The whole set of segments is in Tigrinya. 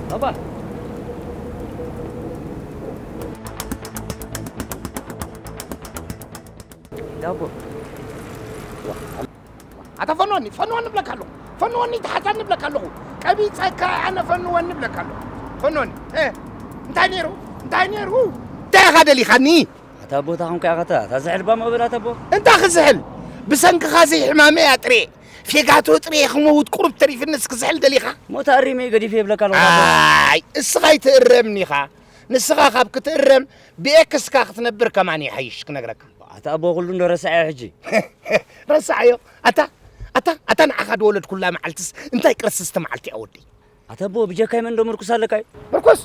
ባባ። ዳቦ። ኣታ ፈንወኒ፣ ፈንወኒ እብለካ ኣለኹ። ፈንወኒ፣ ተሓታኒ እብለካ ኣለኹ። ቀቢጸካ ኣነ ፈንወኒ እብለካ ኣለኹ። ፈንወኒ። እ፣ እንታይ ነይሩ? እንታይ ነይሩ? እንታይ ኢኻ ደሊኻኒ? ኣታ ኣቦ፣ እታ ኾንካ ኢኻ እታ፣ እታ ዝሕል ባማ በላ፣ ኣታ ኣቦ። እንታይ ክዝሕል? ብሰንክኻ ዘይሕማመ እያ ጥሬ። ፌጋቶ ጥሬ ክመውት ቁሩብ ተሪፍንስ ክዝሕል ደሊኻ? ሞ ተኣሪመ ገዲፈ ይብለካ ኣለኹ፣ ኣታ ኣቦ። ኣይ፣ እስኻ ኣይትእረምን ኢኻ። ንስኻ ካብ ክትእረም ብኤክስካ ክትነብር ከማን ይሓይሽ ክነግረካ። ኣታ ኣቦ፣ ኩሉ እንዶ ረሳዐ ሕጂ። ረሳዓዮ። ኣታ፣ ኣታ፣ ኣታ ንዓኻ ዝወለድኩላ መዓልትስ እንታይ ቅርስስቲ መዓልቲ እያ ወደይ። ኣታ ኣቦ፣ ብጀካይ መን እንዶ ምርኩስ ኣለካ እዩ? ምርኩስ?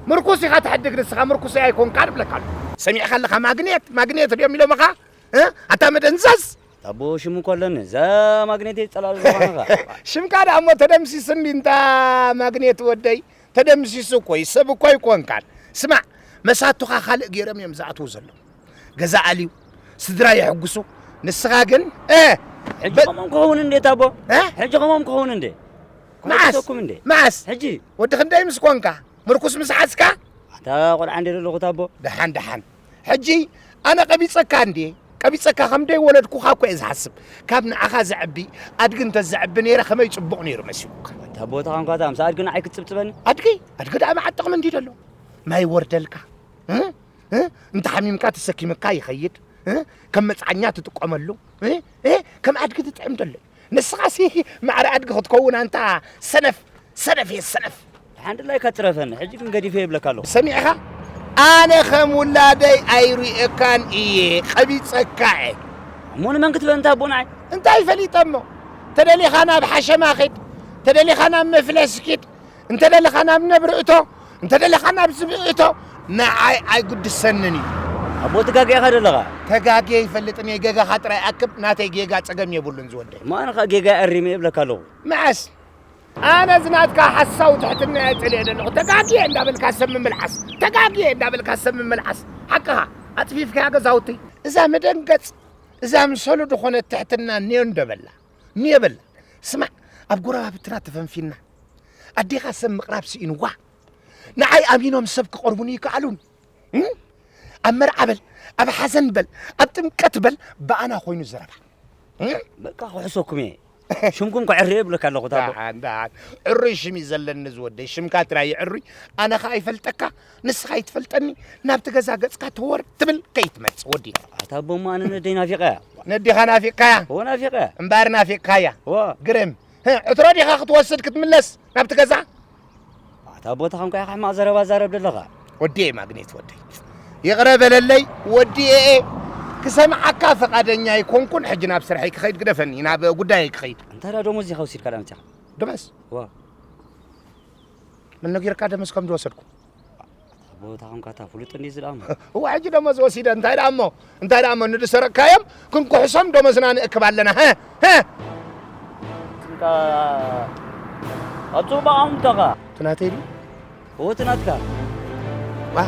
ምርኩስ ኢኻ ትሕድግ ንስኻ፣ ምርኩስ ኣይኮንካን እብለካ ኣለኹ። ሰሚዕካ ኣለኻ? ማግኔት፣ ማግኔት ድዮም ኢሎምኻ? እ? ኣታ መደንዘዝ! ኣታ ኣቦ፣ ሽም እኮ ኣለኒ። እዛ ማግኔት እየ ዝጸላሉ ዝኾንኻ። ሽምካ ደኣ እሞ ተደምሲሱ እንዲ እንታ ማግኔት ወደይ። ተደምሲሱ እኮ እዩ፣ ሰብ እኮ ኣይኮንካን። ስማዕ፣ መሳቱኻ ካልእ ገይሮም እዮም ዝኣትዉ ዘለዉ። ገዛ ኣልዩ፣ ስድራ የሕጉሱ፣ ንስኻ ግን፣ እ፣ ሕጂ በ- ከምኦም ክኸውን እንዴ፣ ኣታ ኣቦ? እ? ሕጂ ከምኦም ክኸውን እንዴ? መዓስ? ክወቅሰኩም እንዴ? መዓስ? ሕጂ? ወዲ ክንደይ ምስ ኮንካ? ምርኩስ ምስ ሓዝካ? ኣታ ቆልዓ እንዴ ዘለኹ፣ ኣታ ኣቦ። ደሓን፣ ደሓን። ሕጂ ኣነ ቀቢጸካ እንዴ? ቀቢጸካ ከም ደይ ወለድኩኻ እኮ እየ ዝሓስብ። ካብ ንዓኻ ዘዕቢ ኣድጊ እንተ ዘዕቢ ነይረ ከመይ ጽቡቕ ነይሩ መሲሉካ። ኣታ ኣቦ፣ እታ ኾንካ እታ ምስ ኣድጊ ንዓይ ክትጽብጽበኒ? ኣድጊ? ኣድጊ ደኣ መዓት ጥቕሚ እንድዩ ደሎ? ማይ ይወርደልካ። እ? እ? እንተ ሓሚምካ ተሰኪምካ ይኸይድ። እ? ከም መጽዓኛ ትጥቀመሉ። እ? እ? ከም ኣድጊ ትጥዕም ደሎ። ንስኻሲ ማዕረ ኣድጊ ክትከውን ኣንታ ሰነፍ፣ ሰነፍ እየ ሰነፍ። ሓንድላይካ ትረፈኒ፣ ሕጂ ግን ገዲፈ ይብለካ ኣለኹ። ሰሚዕኻ? ኣነ ከም ውላደይ ኣይሪኤካን እየ፣ ቀቢጸካ እየ። እሞ ንመን ክትበ እንታ ኣቦ ንዓይ? እንታይ ፈሊጠ እሞ? ተደሊኻ ናብ ሓሸማ ኺድ፣ ተደሊኻ ናብ መፍለስ ኪድ፣ እንተ ደለኻ ናብ ነብሪ እቶ፣ እንተ ደለኻ ናብ ዝብኢ እቶ፣ ንዓይ ኣይግድሰንን እዩ። ኣቦ፣ ትጋገ ኢኻ ደለኻ። ተጋግየ ይፈልጥን እየ፣ ጌጋኻ ጥራይ ኣክብ፣ ናተይ ጌጋ ጸገም የብሉን ዝወደይ። እሞ ኣነ ኸኣ ጌጋ ኣሪመ እብለካ ኣለኹ። መዓስ? ኣነ እዚ ናትካ ሓሳዊ ትሕትና እየ ጸሊኤ ዘለኹ። ተጋግየ እንዳበልካ ሰብ ምምልዓስ፣ ተጋግየ እንዳበልካ ሰብ ምምልዓስ። ሓቅኻ፣ ኣጽፊፍካያ ገዛውቲ። እዛ መደንገጽ፣ እዛ ምሰሉ ዝኾነት ትሕትና እኒኦ እንዶ በላ፣ እኒኦ በላ። ስማዕ፣ ኣብ ጎረባብትና ተፈንፊና፣ ኣዴኻ ሰብ ምቕራብ ስኢንዋ። ንዓይ ኣሚኖም ሰብ ክቐርቡኒ ይከኣሉን? እም? ኣብ መርዓ በል፣ ኣብ ሓዘን በል፣ ኣብ ጥምቀት በል፣ ብኣና ኮይኑ ዘረባ። እም? በቃ ክሕሰኩም እየ። ሽምኩም ከዕርየ እብለካ ኣለኹ፣ ኣታ ኣቦ። ደሓን፣ ደሓን። ዕሩይ ሽም እዩ ዘለኒ ዝወደይ። ሽምካ ጥራይ እዩ ዕሩይ። ኣነ ኸኣ ይፈልጠካ፣ ንስኻ ኣይትፈልጠኒ። ናብቲ ገዛ ገጽካ ተወር ትብል ከይትመጽእ ወዲ። ኣታ ኣቦ፣ እሞ ኣነ ነደይ ናፊቐያ። ነዴኻ ናፊቕካያ? እወ፣ ናፊቐያ። እምበኣር ናፊቕካያ? እወ። ግርም። ህእ፣ ዕትሮ ዲኻ ክትወስድ ክትምለስ ናብቲ ገዛ? ኣታ ኣቦ፣ እታ ኾንካ ኢኻ ሕማቕ ዘረባ ዛረብ ደለኻ። ወዲኤ ማግኔት ወደይ። ይቕረ በለለይ ወዲኤ። ክሰምዓካ ፈቓደኛ ኣይኮንኩን። ሕጂ ናብ ስርሐይ ክኸይድ ግደፈኒ፣ ናብ ጉዳየይ ክኸይድ። እንታይ ደኣ ደሞዝ ኢኻ ወሲድካ ደኣ መጺኻ? ደመዝ? እወ። መን ነጊርካ ደመዝ ከም ዝወሰድኩ? ኣታ ኣቦ፣ እታ ኾንካ እታ ፍሉጥ እንዲ እዚ ደኣ እሞ። እወ፣ ሕጂ ደመዝ ወሲደ፣ እንታይ ደኣ እሞ? እንታይ ደኣ እሞ ንዝሰረቅካዮም ክንኩሕሶም ደሞዝና ንእክብ ኣለና። ሀ? ሀ? እንታ ኣብ ጽቡቕ ኣቕምጦኻ። እቲ ናተይ ድዩ? እወ፣ እቲ ናትካ። ዋ።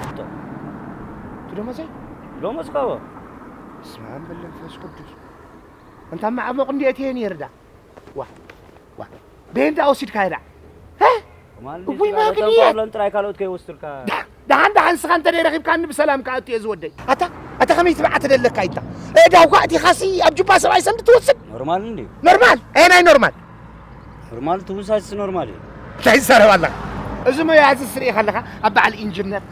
እቶ። እቲ ደሞዘይ? ደሞዝካ እወ። በስመ ኣብ ወወልድ ወመንፈስ ቅዱስ። እንታ ማዕበቕ እንዲ ኣእትየ ነይረ ዳ። ዋ፣ ዋ። በየንዳ ወሲድካዮ ደኣ? ሀ? ማን እውይ፣ ስጋ ማግኔት። ተንኮለን ጥራይ ካልኦት ከይወስዱልካ። ዳ-፣ ደሓን፣ ደሓን፣ ንስኻ እንተ ደይ ረኺብካኒ ብሰላም ክኣቱ እየ ዝወደይ። ኣታ፣ ኣታ ከመይ ትብዓ ተደለካ ኢልካ? እ፣ ዳውጋ ኣእቲኻሲ ኣብ ጁባ ሰብኣይ ሰንዲ ትወስድ? ኖርማል እንድዩ። ኖርማል? ኣየናይ ኖርማል? ኖርማል ትውሳስ ኖርማል እዩ። እንታይ ትዛረብ ኣለኻ? እዚ ሞያ እዚ ስርኢ ከለኻ ኣብ በዓል ኢንጂነር፣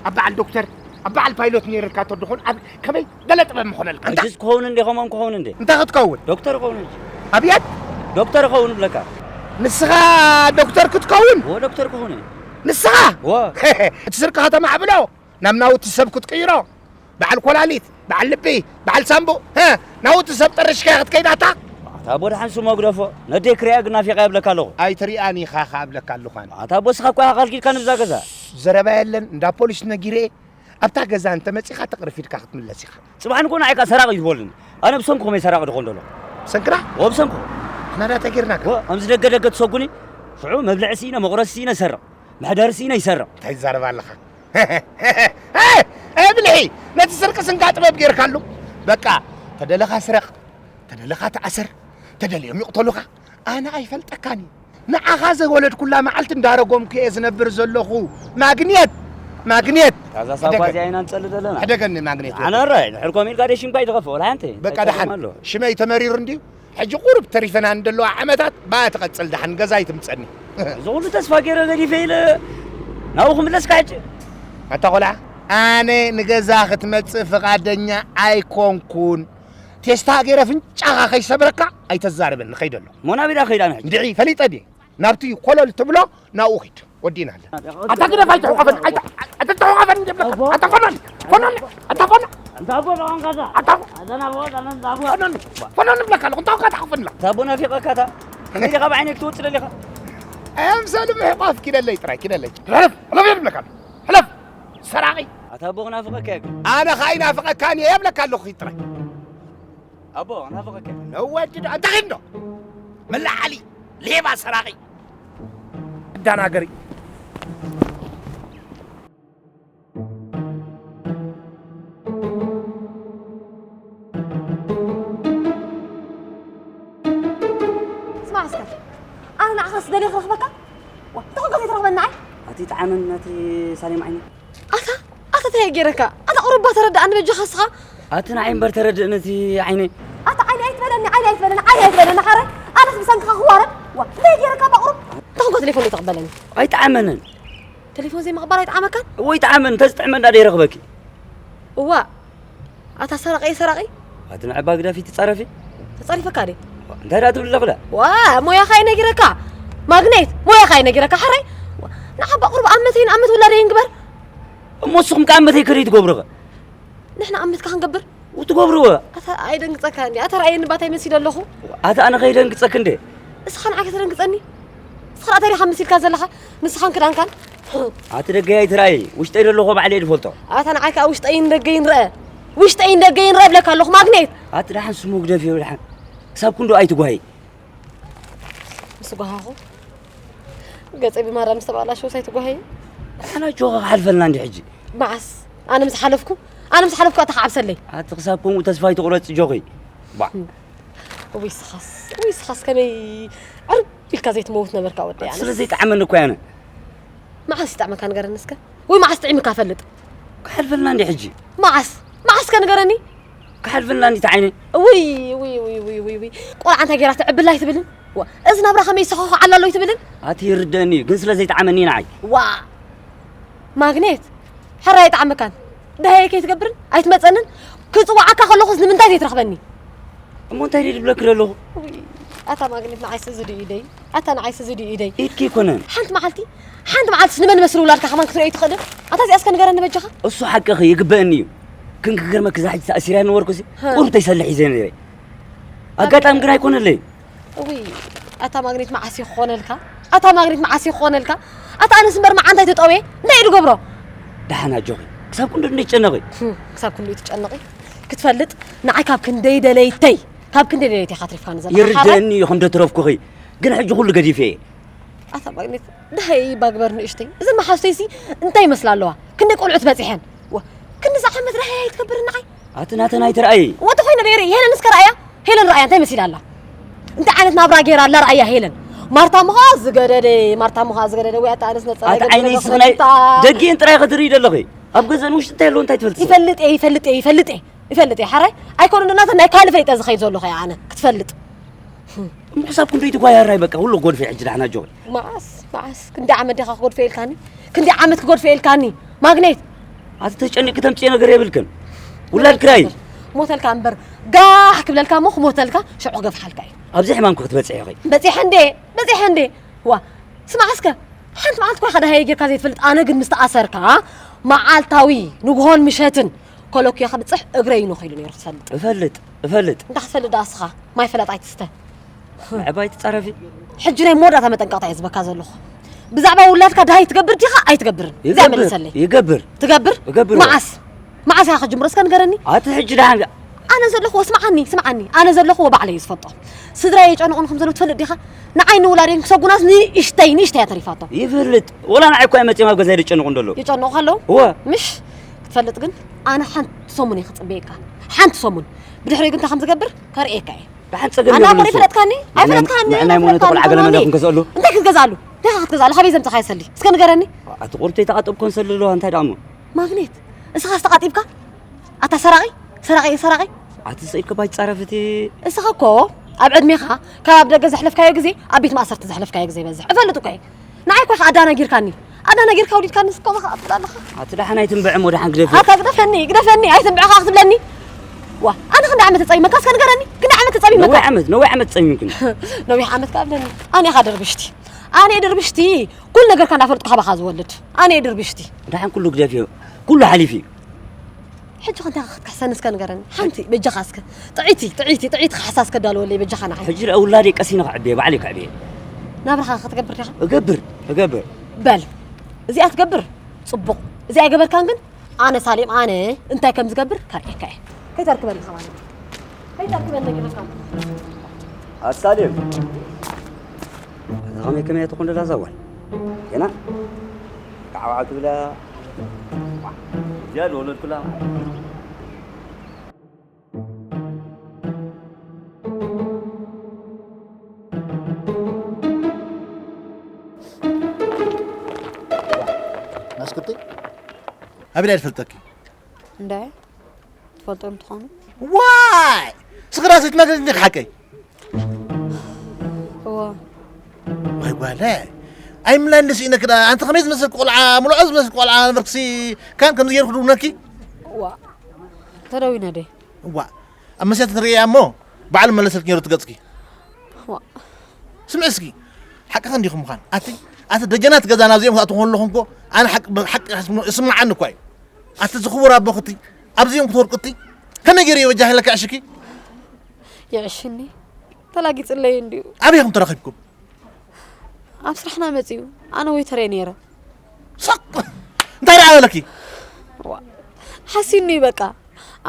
ኣብ በዓል ዶክተር፣ ኣብ በዓል ፓይሎት ነይርካ ተድኾን ኣብ ከመይ ገለ ጥበብ ምኾነልካ? እንታይ? ሕጂስ ክኸውን እንዴ፣ ከምኦም ክኸውን እንዴ? እንታይ ክትከውን? ዶክተር ክኸውን ሕጂ። ኣብየት? ዶክተር ክኸውን ብለካ። ንስኻ ዶክተር ክትከውን? እወ፣ ዶክተር ክኸውን እየ። ንስኻ? እወ። እቲ ስርቂ ከተማዕብሎ፣ ናብ ናውቲ ሰብ ክትቅይሮ፣ በዓል ኮላሊት፣ በዓል ልቢ፣ በዓል ሳምቡእ፣ ሀ፣ ናውቲ ሰብ ጠርሽካዮ ክትከይድ ኣታ? ኣታ ኣቦ ደሓን ስሞ ግደፎ፣ ነደይ ክሪኣ ግን ናፊቐ እብለካ ኣለኹ። ኣይትሪኣን ኢኻ ኸኣ እብለካ ኣለኹ ኣነ። ኣታ ኣቦ እስኻ እኮ ኢኻ ከልኪልካ ንብዛ ገዛ። ዘረባ የለን፣ እንዳ ፖሊስ ነጊረ እየ። ኣብታ ገዛ እንተ መጺኻ ተቕርፊድካ ክትምለስ ኢኻ። ጽባሕ ንግሆ ንዓይ ከኣ ሰራቒ እዩ ዝበሉኒ። ኣነ ብሰንኩ ከመይ ሰራቒ ድኾን ደሎ? ብሰንክና? ወ ብሰንኩ። ንሕና ዳ ተጌርናካ? ወ፣ ከምዚ ደገ ደገ ትሰጉኒ? ሽዑ መብልዒ ስኢነ፣ መቑረሲ ስኢነ ይሰርቕ። መሕደሪ ስኢነ ይሰርቕ። እንታይ ትዛረብ ኣለኻ? እ፣ ብልሒ! ነቲ ስርቂ ስንካ ጥበብ ጌርካሉ። በቃ፣ ተደለኻ ስረቕ፣ ተደለኻ ተኣሰር፣ ተደልዮም ይቕተሉኻ። ኣነ ኣይፈልጠካን እዩ። ንዓኻ ዘይወለድኩላ መዓልቲ እንዳረጎምኩ እየ ዝነብር ዘለኹ። ማግኔት፣ ማግኔት። እዛ ሳጓ ሕደገ-፣ እዚኣ ኢና ንጸልእ ዘለና። ሕደገኒ ማግኔት። ኣነ ረ፣ ድሕር ኮም ኢልካ ደይ ሽምካ ይትኸፍእ፣ ወላ ሓንቲ። በቃ ደሓን። ኣሎ። ሽመይ ተመሪሩ እንድዩ። ሕጂ ቁሩብ ተሪፈና እንደለዋ ዓመታት፣ ብኣ ትቐጽል ደሓን ገዛ ይትምጸኒ። እዚ ኩሉ ተስፋ ገይረ ገዲፈ ኢለ ናብኡ ክምለስካ ሕጂ? ኣታ ቆልዓ፣ ኣነ ንገዛ ክትመጽእ ፍቓደኛ ኣይኮንኩን። ቴስታ ገይረ ፍንጫኻ ከይሰብረካ ኣይተዛርበኒ፣ ከይደ ኣለኹ። እሞ ናበይ ደኣ ከይድ ኣነ ሕጂ? እንድዒ፣ ፈሊጠ ድየ? ናብቲ ኮለል ትብሎ ናብኡ ኺድ። ወዲእና ኣለና። ኣታ ግደፍ፣ ኣይትሕቆፈኒ፣ ኣይት-፣ ኣይትሕቆፈኒ እንደ ብለካ። ኣታ ፈኖን፣ ፈኖን፣ ኣታ ፈኖን። እንታ ኣቦ ደቐንካታ? ኣታ ኣታ ናብ ወጣ፣ ነን ዛቡ። ፈኖን፣ ፈኖን እብለካ ኣለኹ። እንታይ ኮንካ ትሓቑፈኒ ኣለኻ? እታ ኣቦ ናፊቐካታ? ከመይ ዲኻ ብዓይነይ ክትወጽእ ደሊኻ? ኣምሳሉ ምሕቋፍ ኪደለይ ጥራይ፣ ኪደለይ። ሕለፍ፣ ሕለፍ እየ ዝብለካ ኣለኹ። ሕለፍ፣ ሰራቒ። ኣታ ኣቦ ክናፍቐካ እየ ግን። ኣነ ኸኣ ይናፍቐካን እየ እብለካ ኣለኹ፣ ኪድ ጥራይ። ኣቦ ክናፍቐካ እየ። ነወዲ ዶ? እንታይ ኺድ ዶ? መላዓሊ፣ ሌባ፣ ሰራቒ። ኣዳናገሪ። ስማዕ እስከ፣ ኣነ ንዓኻስ ደልየ ክረኽበካ? ዋ፣ እንታይ ኮንካ ዘይትረኽበኒ ንዓይ? ኣቲ ጠዓመን ናቲ ሳሌም ዓይኒ። ኣታ፣ ኣታ እንታይ ገይረካ? ኣታ ቁሩብ እባ ተረድኣኒ በጃኻ እስኻ። ኣቲ ንዓይ እምበር ተረድእኒ እቲ ዓይነይ። ኣታ ዓይኒ ኣይትበለኒ፣ ዓይኒ ኣይትበለኒ፣ ዓይኒ ኣይትበለኒ ሓራይ። ኣነስ ብሰንክኻ ክዋረድ? ዋ፣ እንታይ ገይረካ እባ ቁሩብ? እንታይ ኮንካ ቴሌፎን ዘይትቕበለኒ? ኣይጠዓመንን። ቴሌፎን ዘይምቕባል ኣይጠዓመካን? እወ ይጠዓመን፣ እንተዝጥዕመና ዶ ይረኽበኪ? እዋ፣ ኣታ ሰራቒ ሰራቒ። ኣቲ ንዕባ ግዳፊ ትጻረፊ? ተጻሪፈካ ድየ? እንታይ ደኣ ትብሊ ኣለኺ ደኣ? ዋ፣ ሞያኻ እየ ነጊረካ። ማግኔት፣ ሞያኻ እየ ነጊረካ። ሓራይ፣ ዋ፣ ንዓባ ቁሩብ ኣመተይን ኣመት ውላደይን ግበር። እሞ ንስኹም ከ ኣመተይ ከደይ ትገብሩ ኸ? ንሕና ኣመትካ ክንገብር? ትገብርዎ። ኣታ ኣይደንግጸካ እንዴ? ኣታ ረኣየኒ ባታይ መሲለ ኣለኹ። ኣታ ኣነ ከይደንግጸክ እንዴ? እስኻ ንዓይ ከተደንግጸኒ? እስኻ እንታይ ዲኻ መሲልካ ዘለኻ? ንስኻን ክዳንካን። ኣቲ ደገይ ኣይትረኣይ፣ ውሽጠይ ደለኹ ባዕለይ ዝፈልጦ። ኣታ ንዓይ ከኣ ውሽጠይን ደገይን ረአ። ውሽጠይን ደገይን ረአ እብለካ ኣለኹ ማግኔት። ኣቲ ደሓን ስሙ ግደፍዮ ደሓን። ክሳብ ክንዱ ኣይትጓሂ። ምስ ጓሃኹ ገጸይ ብማራ ምስ ተባላሸወስ ኣይትጓሃየ። ኣና ጆኻ ክሓልፈልና እንዲ ሕጂ። መዓስ? ኣነ ምስ ሓለፍኩ፣ ኣነ ምስ ሓለፍኩ ኣታ ክዓብሰለይ። ኣቲ ክሳብ ከምኡ ተስፋ ኣይትቑረጺ ጆኺ። ባ። እውይ ስኻስ፣ እውይ ስኻስ ከመይ ዕርብ ኢልካ ዘይትመውት ነበርካ ወደይ ኣቲ ኣነስ። ስለ ዘይጠዓመኒ እኮ እየ ኣነ። መዓስ ይጠዕመካ ንገረኒ እስከ? ወይ መዓስ ጥዒምካ ፈልጥ? ክሓልፈልና እንዲ ሕጂ። መዓስ? መዓስ ከ ንገረኒ? ክሓልፈልና እንዲ ተዓይነ። ውይ፣ ውይ፣ ውይ፣ ውይ፣ ውይ፣ ውይ። ቆልዓ እንታይ ገይራ ትዕብላ ኣይትብልን? ዋ፣ እዚ ናብራ ከመይ ይሰኻኽዓላ ኣሎ ኣይትብልን? ኣቲ ይርደአኒ እዩ፣ ግን ስለ ዘይጠዓመኒ እዩ ንዓይ። ዋ፣ ማግኔት፣ ሕራይ ኣይጠዓመካን። ደሃየ ከይትገብርን ኣይትመጸንን። ክጽውዓካ ከለኹስ ንምንታይ ዘይትረኽበኒ? እሞ እንታይ ድየ ዝብለኪ ዘለኹ? ውይ፣ ኣታ ማግኔት ንዓይስ እዚ ድዩ ኢደይ? ኣታ ንዓይስ እዚ ድዩ ኢደይ? ኢድኪ ኣይኮነን። ሓንቲ መዓልቲ፣ ሓንቲ መዓልትስ ንመን መስሊ ውላድካ ከማን ክትርእዮ ኣይትኽእልን? ኣታ እዚኣስ ከ ንገረኒ በጃኻ? እሱ ሓቅኺ ይግበአኒ እዩ። ግን ክገርመኪ እዛ ሕጂ ተኣሲረ ነበርኩሲ፣ ሃ። ቁሩብ ተይሰልሕ ሒዘ ነይረ። ኣጋጣሚ ግን ኣይኮነለይን። እውይ፣ ኣታ ማግኔት መዓስ እዩ ክኾነልካ? ኣታ ማግኔት መዓስ እዩ ክኾነልካ? ኣታ ኣነስ እምበር መዓንታይ ተጠውየ? እንታይ እዩ ዝገብሮ? ደሓን ኣጆኺ። ክሳብ ክንዱ እንዶ ይጨነቒ? ህም፣ ክሳብ ክንዱ ትጨነቒ? ክትፈልጥ፣ ንዓይ ካብ ክንደይ ደለይተይ፣ ካብ ክንደይ ደለይተይ ኢኻ ኣትሪፍካኒ ዘለኻ? ይርደአኒ እዩ ከም ደትረፍኩኺ። ግን ሕጂ ኩሉ ገዲፈ እየ። ኣታ ማግኔት፣ ደሃይ እባ ግበር ንእሽተይ። እዘን መሓዙተይሲ እንታይ ይመስላ ኣለዋ? ክንደይ ቆልዑት በጺሐን? ዋ፣ ክንድዚ ዓመት ደሃይ ኣይትገብርን ንዓይ? ኣቲ ናተን ኣይትረኣይ። ወዲ ኮይነ ነይረ፣ ሄለን እስከ ረኣያ? ሄለን ረኣያ እንታይ መሲላ ኣላ? እንታይ ዓይነት ናብራ ገይራ ኣላ ረኣያ ሄለን? ማርታ ምዃ ዝገደደ፣ ማርታ ምዃ ዝገደደ፣ ወይ ኣታ ኣነስ ነጸላ ኣቲ ዓይነይ ገደደ ስኽናይ ኮይታ። ደጊእን ጥራይ ክትርኢ ደለኺ። ኣብ ገዛን ውሽጢ እንታይ ኣለዎ እንታይ ትፈልጥ? ይፈልጥ እየ፣ ይፈልጥ እየ፣ ይፈልጥ እየ፣ ይፈልጥ እየ። ሓራይ ኣይኮነን ናተን ናይ ካልእ ፈይጠ ዝኸይድ ዘለኹ እየ ኣነ፣ ክትፈልጥ። እሞ ክሳብ ክንደይ ትጓያራይ በቃ፣ ሁሉ ጎድፈ ሕጂ ዳሕና ጆ። መዓስ፣ መዓስ፣ ክንደይ ዓመት ዲኻ ክጎድፈ ኢልካኒ? ክንደይ ዓመት ክጎድፈ ኢልካኒ? ማግኔት። ኣቲ ተጨኒቅኪ ተምፅዮ ነገር የብልክን። ውላድ ክራይ። ሞተልካ እምበር፣ ጋሕ ክብለልካ እሞ ክሞተልካ፣ ሽዑ ክገፍሓልካ እዩ። ኣብዚ ሕማምኪ ክትበፅሒ ኢኺ። በፂሐ እንዴ? በፂሐ እንዴ? ዋ፣ ስማዕ እስከ፣ ሓንቲ መዓልቲ እኳ ኢኻ ደሃየ ጌርካ ዘይትፈልጥ፣ ኣነ ግን ምስ ተኣሰርካ፣ መዓልታዊ፣ ንግሆን ምሸትን፣ ኮሎኪዮ ከብፅሕ እግረይ ይኖኽ ኢሉ ነይሩ ክትፈልጥ። እፈልጥ፣ እፈልጥ። እንታይ ክትፈልጥ ደኣ እስኻ? ማይ ፈላጥ ኣይትስተ። ምዕባይ ትጻረፊ። ሕጂ ናይ መወዳእታ መጠንቀቕታ እየ ዝበካ ዘለኹ። ብዛዕባ ውላድካ ደሃይ ትገብር ዲኻ ኣይትገብርን? እዚኣ ይገብር፣ መልሰለይ። ይገብር። ትገብር? እገብር። መዓስ? መዓስ ኢኻ ክትጅምሮ እስከ ንገረኒ? ኣቲ ሕጂ ደሓን። ኣነ ዘለኹ፣ ስምዓኒ፣ ስምዓኒ። ኣነ ዘለኹ ባዕለይ እየ ዝፈልጦ። ስድራይ የጨንቑን ከም ዘለዉ ትፈልጥ ዲኻ? ንዓይ ንውላደይን ክሰጉናስ ንእሽተይ፣ ንእሽተይ እያ ተሪፋቶ። ይፈልጥ። ወላ ንዓይ እኮ እዮም መጺኦም ኣብ ገዛይ ዘጨንቑ እንደለዉ። የጨንቑኻ ኣለዉ? እወ። ምሽ? ክትፈልጥ ግን ኣነ ሓንቲ ሰሙን እየ ክጽበየካ። ሓንቲ ሰሙን። ብድሕሪኡ ግን እንታይ ከም ዝገብር ከርእየካ እየ። ደሓን ጸገም ኣና የብሉን እኮ እሱ። ይፈለጥካኒ? ናይ፣ ናይ፣ ኣይፈለጥካኒ፣ ናይ፣ ናይ ሞነት ቆልዓ ገለ ኣይፈለጥካኒ። መደብ ክንገዝኣሉ። እንታይ ክትገዝኣሉ? እንታይ ክትገዝኣሉ? ካበይ ዘምጻኻዮ ሰሊ? እስከ ንገረኒ። ኣቲ ቁርተይ ተቓጠብኮን ሰሊ ኣለዋ፣ እንታይ ደኣ እሞ? ማግኔት። እስኻስ ተቓጢብካ? ኣታ ሰራቒ፣ ሰራቒ፣ ሰራቒ። ኣቲ ስኢልካ ባይትጻረፍ እቲ እስኻ እኮ ኣብ ዕድሜኻ ካብ ኣብ ደገ ዘሕለፍካዮ ግዜ ኣብ ቤት ማእሰርቲ ዘሕለፍካዮ ግዜ ይበዝሕ። እፈልጥ እኮ እየ። ንዓይ እኮ ኢኻ ኣዳናጊርካኒ። ኣዳናጊርካ ወሊድካኒ እስከ ከኣ ትብል ኣለኻ። ኣቲ ደሓን ኣይትንብዕ እሞ ደሓን ግደፊ። ኣታ ግደፈኒ፣ ግደፈኒ፣ ኣይትንብዕኻ ክትብለኒ። ዋ፣ ኣነ ክንደይ ዓመት ተጸሚመካ እስከ ንገረኒ። ክንደይ ዓመት ተጸሚመካ? ነዊሕ ዓመት፣ ነዊሕ ዓመት ጸሚምክኒ። ነዊሕ ዓመት ከኣ ብለኒ። ኣነ ኢኻ ድርብሽቲ። ኣነ ድርብሽቲ። ኩሉ ነገርካ እንዳፈለጥኩ ካባኻ ዝወልድ። ኣነ ድርብሽቲ። ደሓን ኩሉ ግደፊ እዩ። ኩሉ ሓሊፉ እዩ። ሕጂ ከ እንታይ ክትክሕሰኒ እስከ ንገረኒ። ሓንቲ በጃኻ እስከ። ጥዒቲ፣ ጥዒቲ፣ ጥዒቲ ክሕሳ እስከ ዳለወለይ በጃኻ ንዓይ። ሕጂ ደኣ ውላደይ ቀሲነ ከዕብየ፣ ባዕለይ ከዕብየ። ናብራኻ ክትገብር ዲኻ? እገብር፣ እገብር። በል፣ እዚኣ ትገብር? ጽቡቕ። እዚኣ ኣይገበርካን ግን ኣነ ሳሌም፣ ኣነ እንታይ ከም ዝገብር ከርእየካ እየ። ከይተርክበኒ ከማን። ከይተርክበኒ ነጊረካ። ኣሳሌም። እዛ ከመይ ከመይ እያ ትኾን ደላ እዛ ጓል? ገና ካዕባዕ ትብላ። እዚኣ ዝወለድኩላ። ናስክርተይ ኣበይ እያ ትፈልጠኪ? እንዳ ትፈልጦ እንትኾኑ። ዋይ! ስኽራ ዘይትናገሪ እንዲኻ ሓቀይ? እዎ። ዋይ ጓለ፣ ኣይምላን ደስ ኢነክ ደኣ። ኣንቲ ከመይ ዝመስል ቆልዓ፣ ምልዖ ዝመስል ቆልዓ ነበርክሲ፣ ካን ከምዚ ገይሩ ክድውነኪ? ዋ፣ ተደዊነ ደይ? ዋ፣ ኣብ መስትያት ትርእያ እሞ፣ ባዕሉ መለሰልክ ነይሩ ትገጽኪ። ዋ። ስምዒ እስኪ፣ ሓቅኺ እንዲኹም ምዃን። ኣቲ፣ ኣቲ ደጀናት ገዛና ኣብዚኦም ክትኣትዉ ከለኹም እኮ፣ ኣነ ሓቂ፣ ሓቂ ይስምዓኒ እኳ እዩ። ኣቲ ዝኽቡር ኣቦኽቲ፣ ኣብዚኦም ክትወርቁቲ፣ ከመይ ገይሩ እዩ በጃ ኢለካ ዕሽኪ? የዕሽኒ፣ ተላጊጽለይ እንድዩ። ኣበይ ኢኹም ተራኺብኩም? ኣብ ስራሕና መጺኡ፣ ኣነ ወይተር እየ ነይረ። ሳቕ! እንታይ ደኣ በለኪ? ዋ፣ ሓሲኑ እዩ በቃ።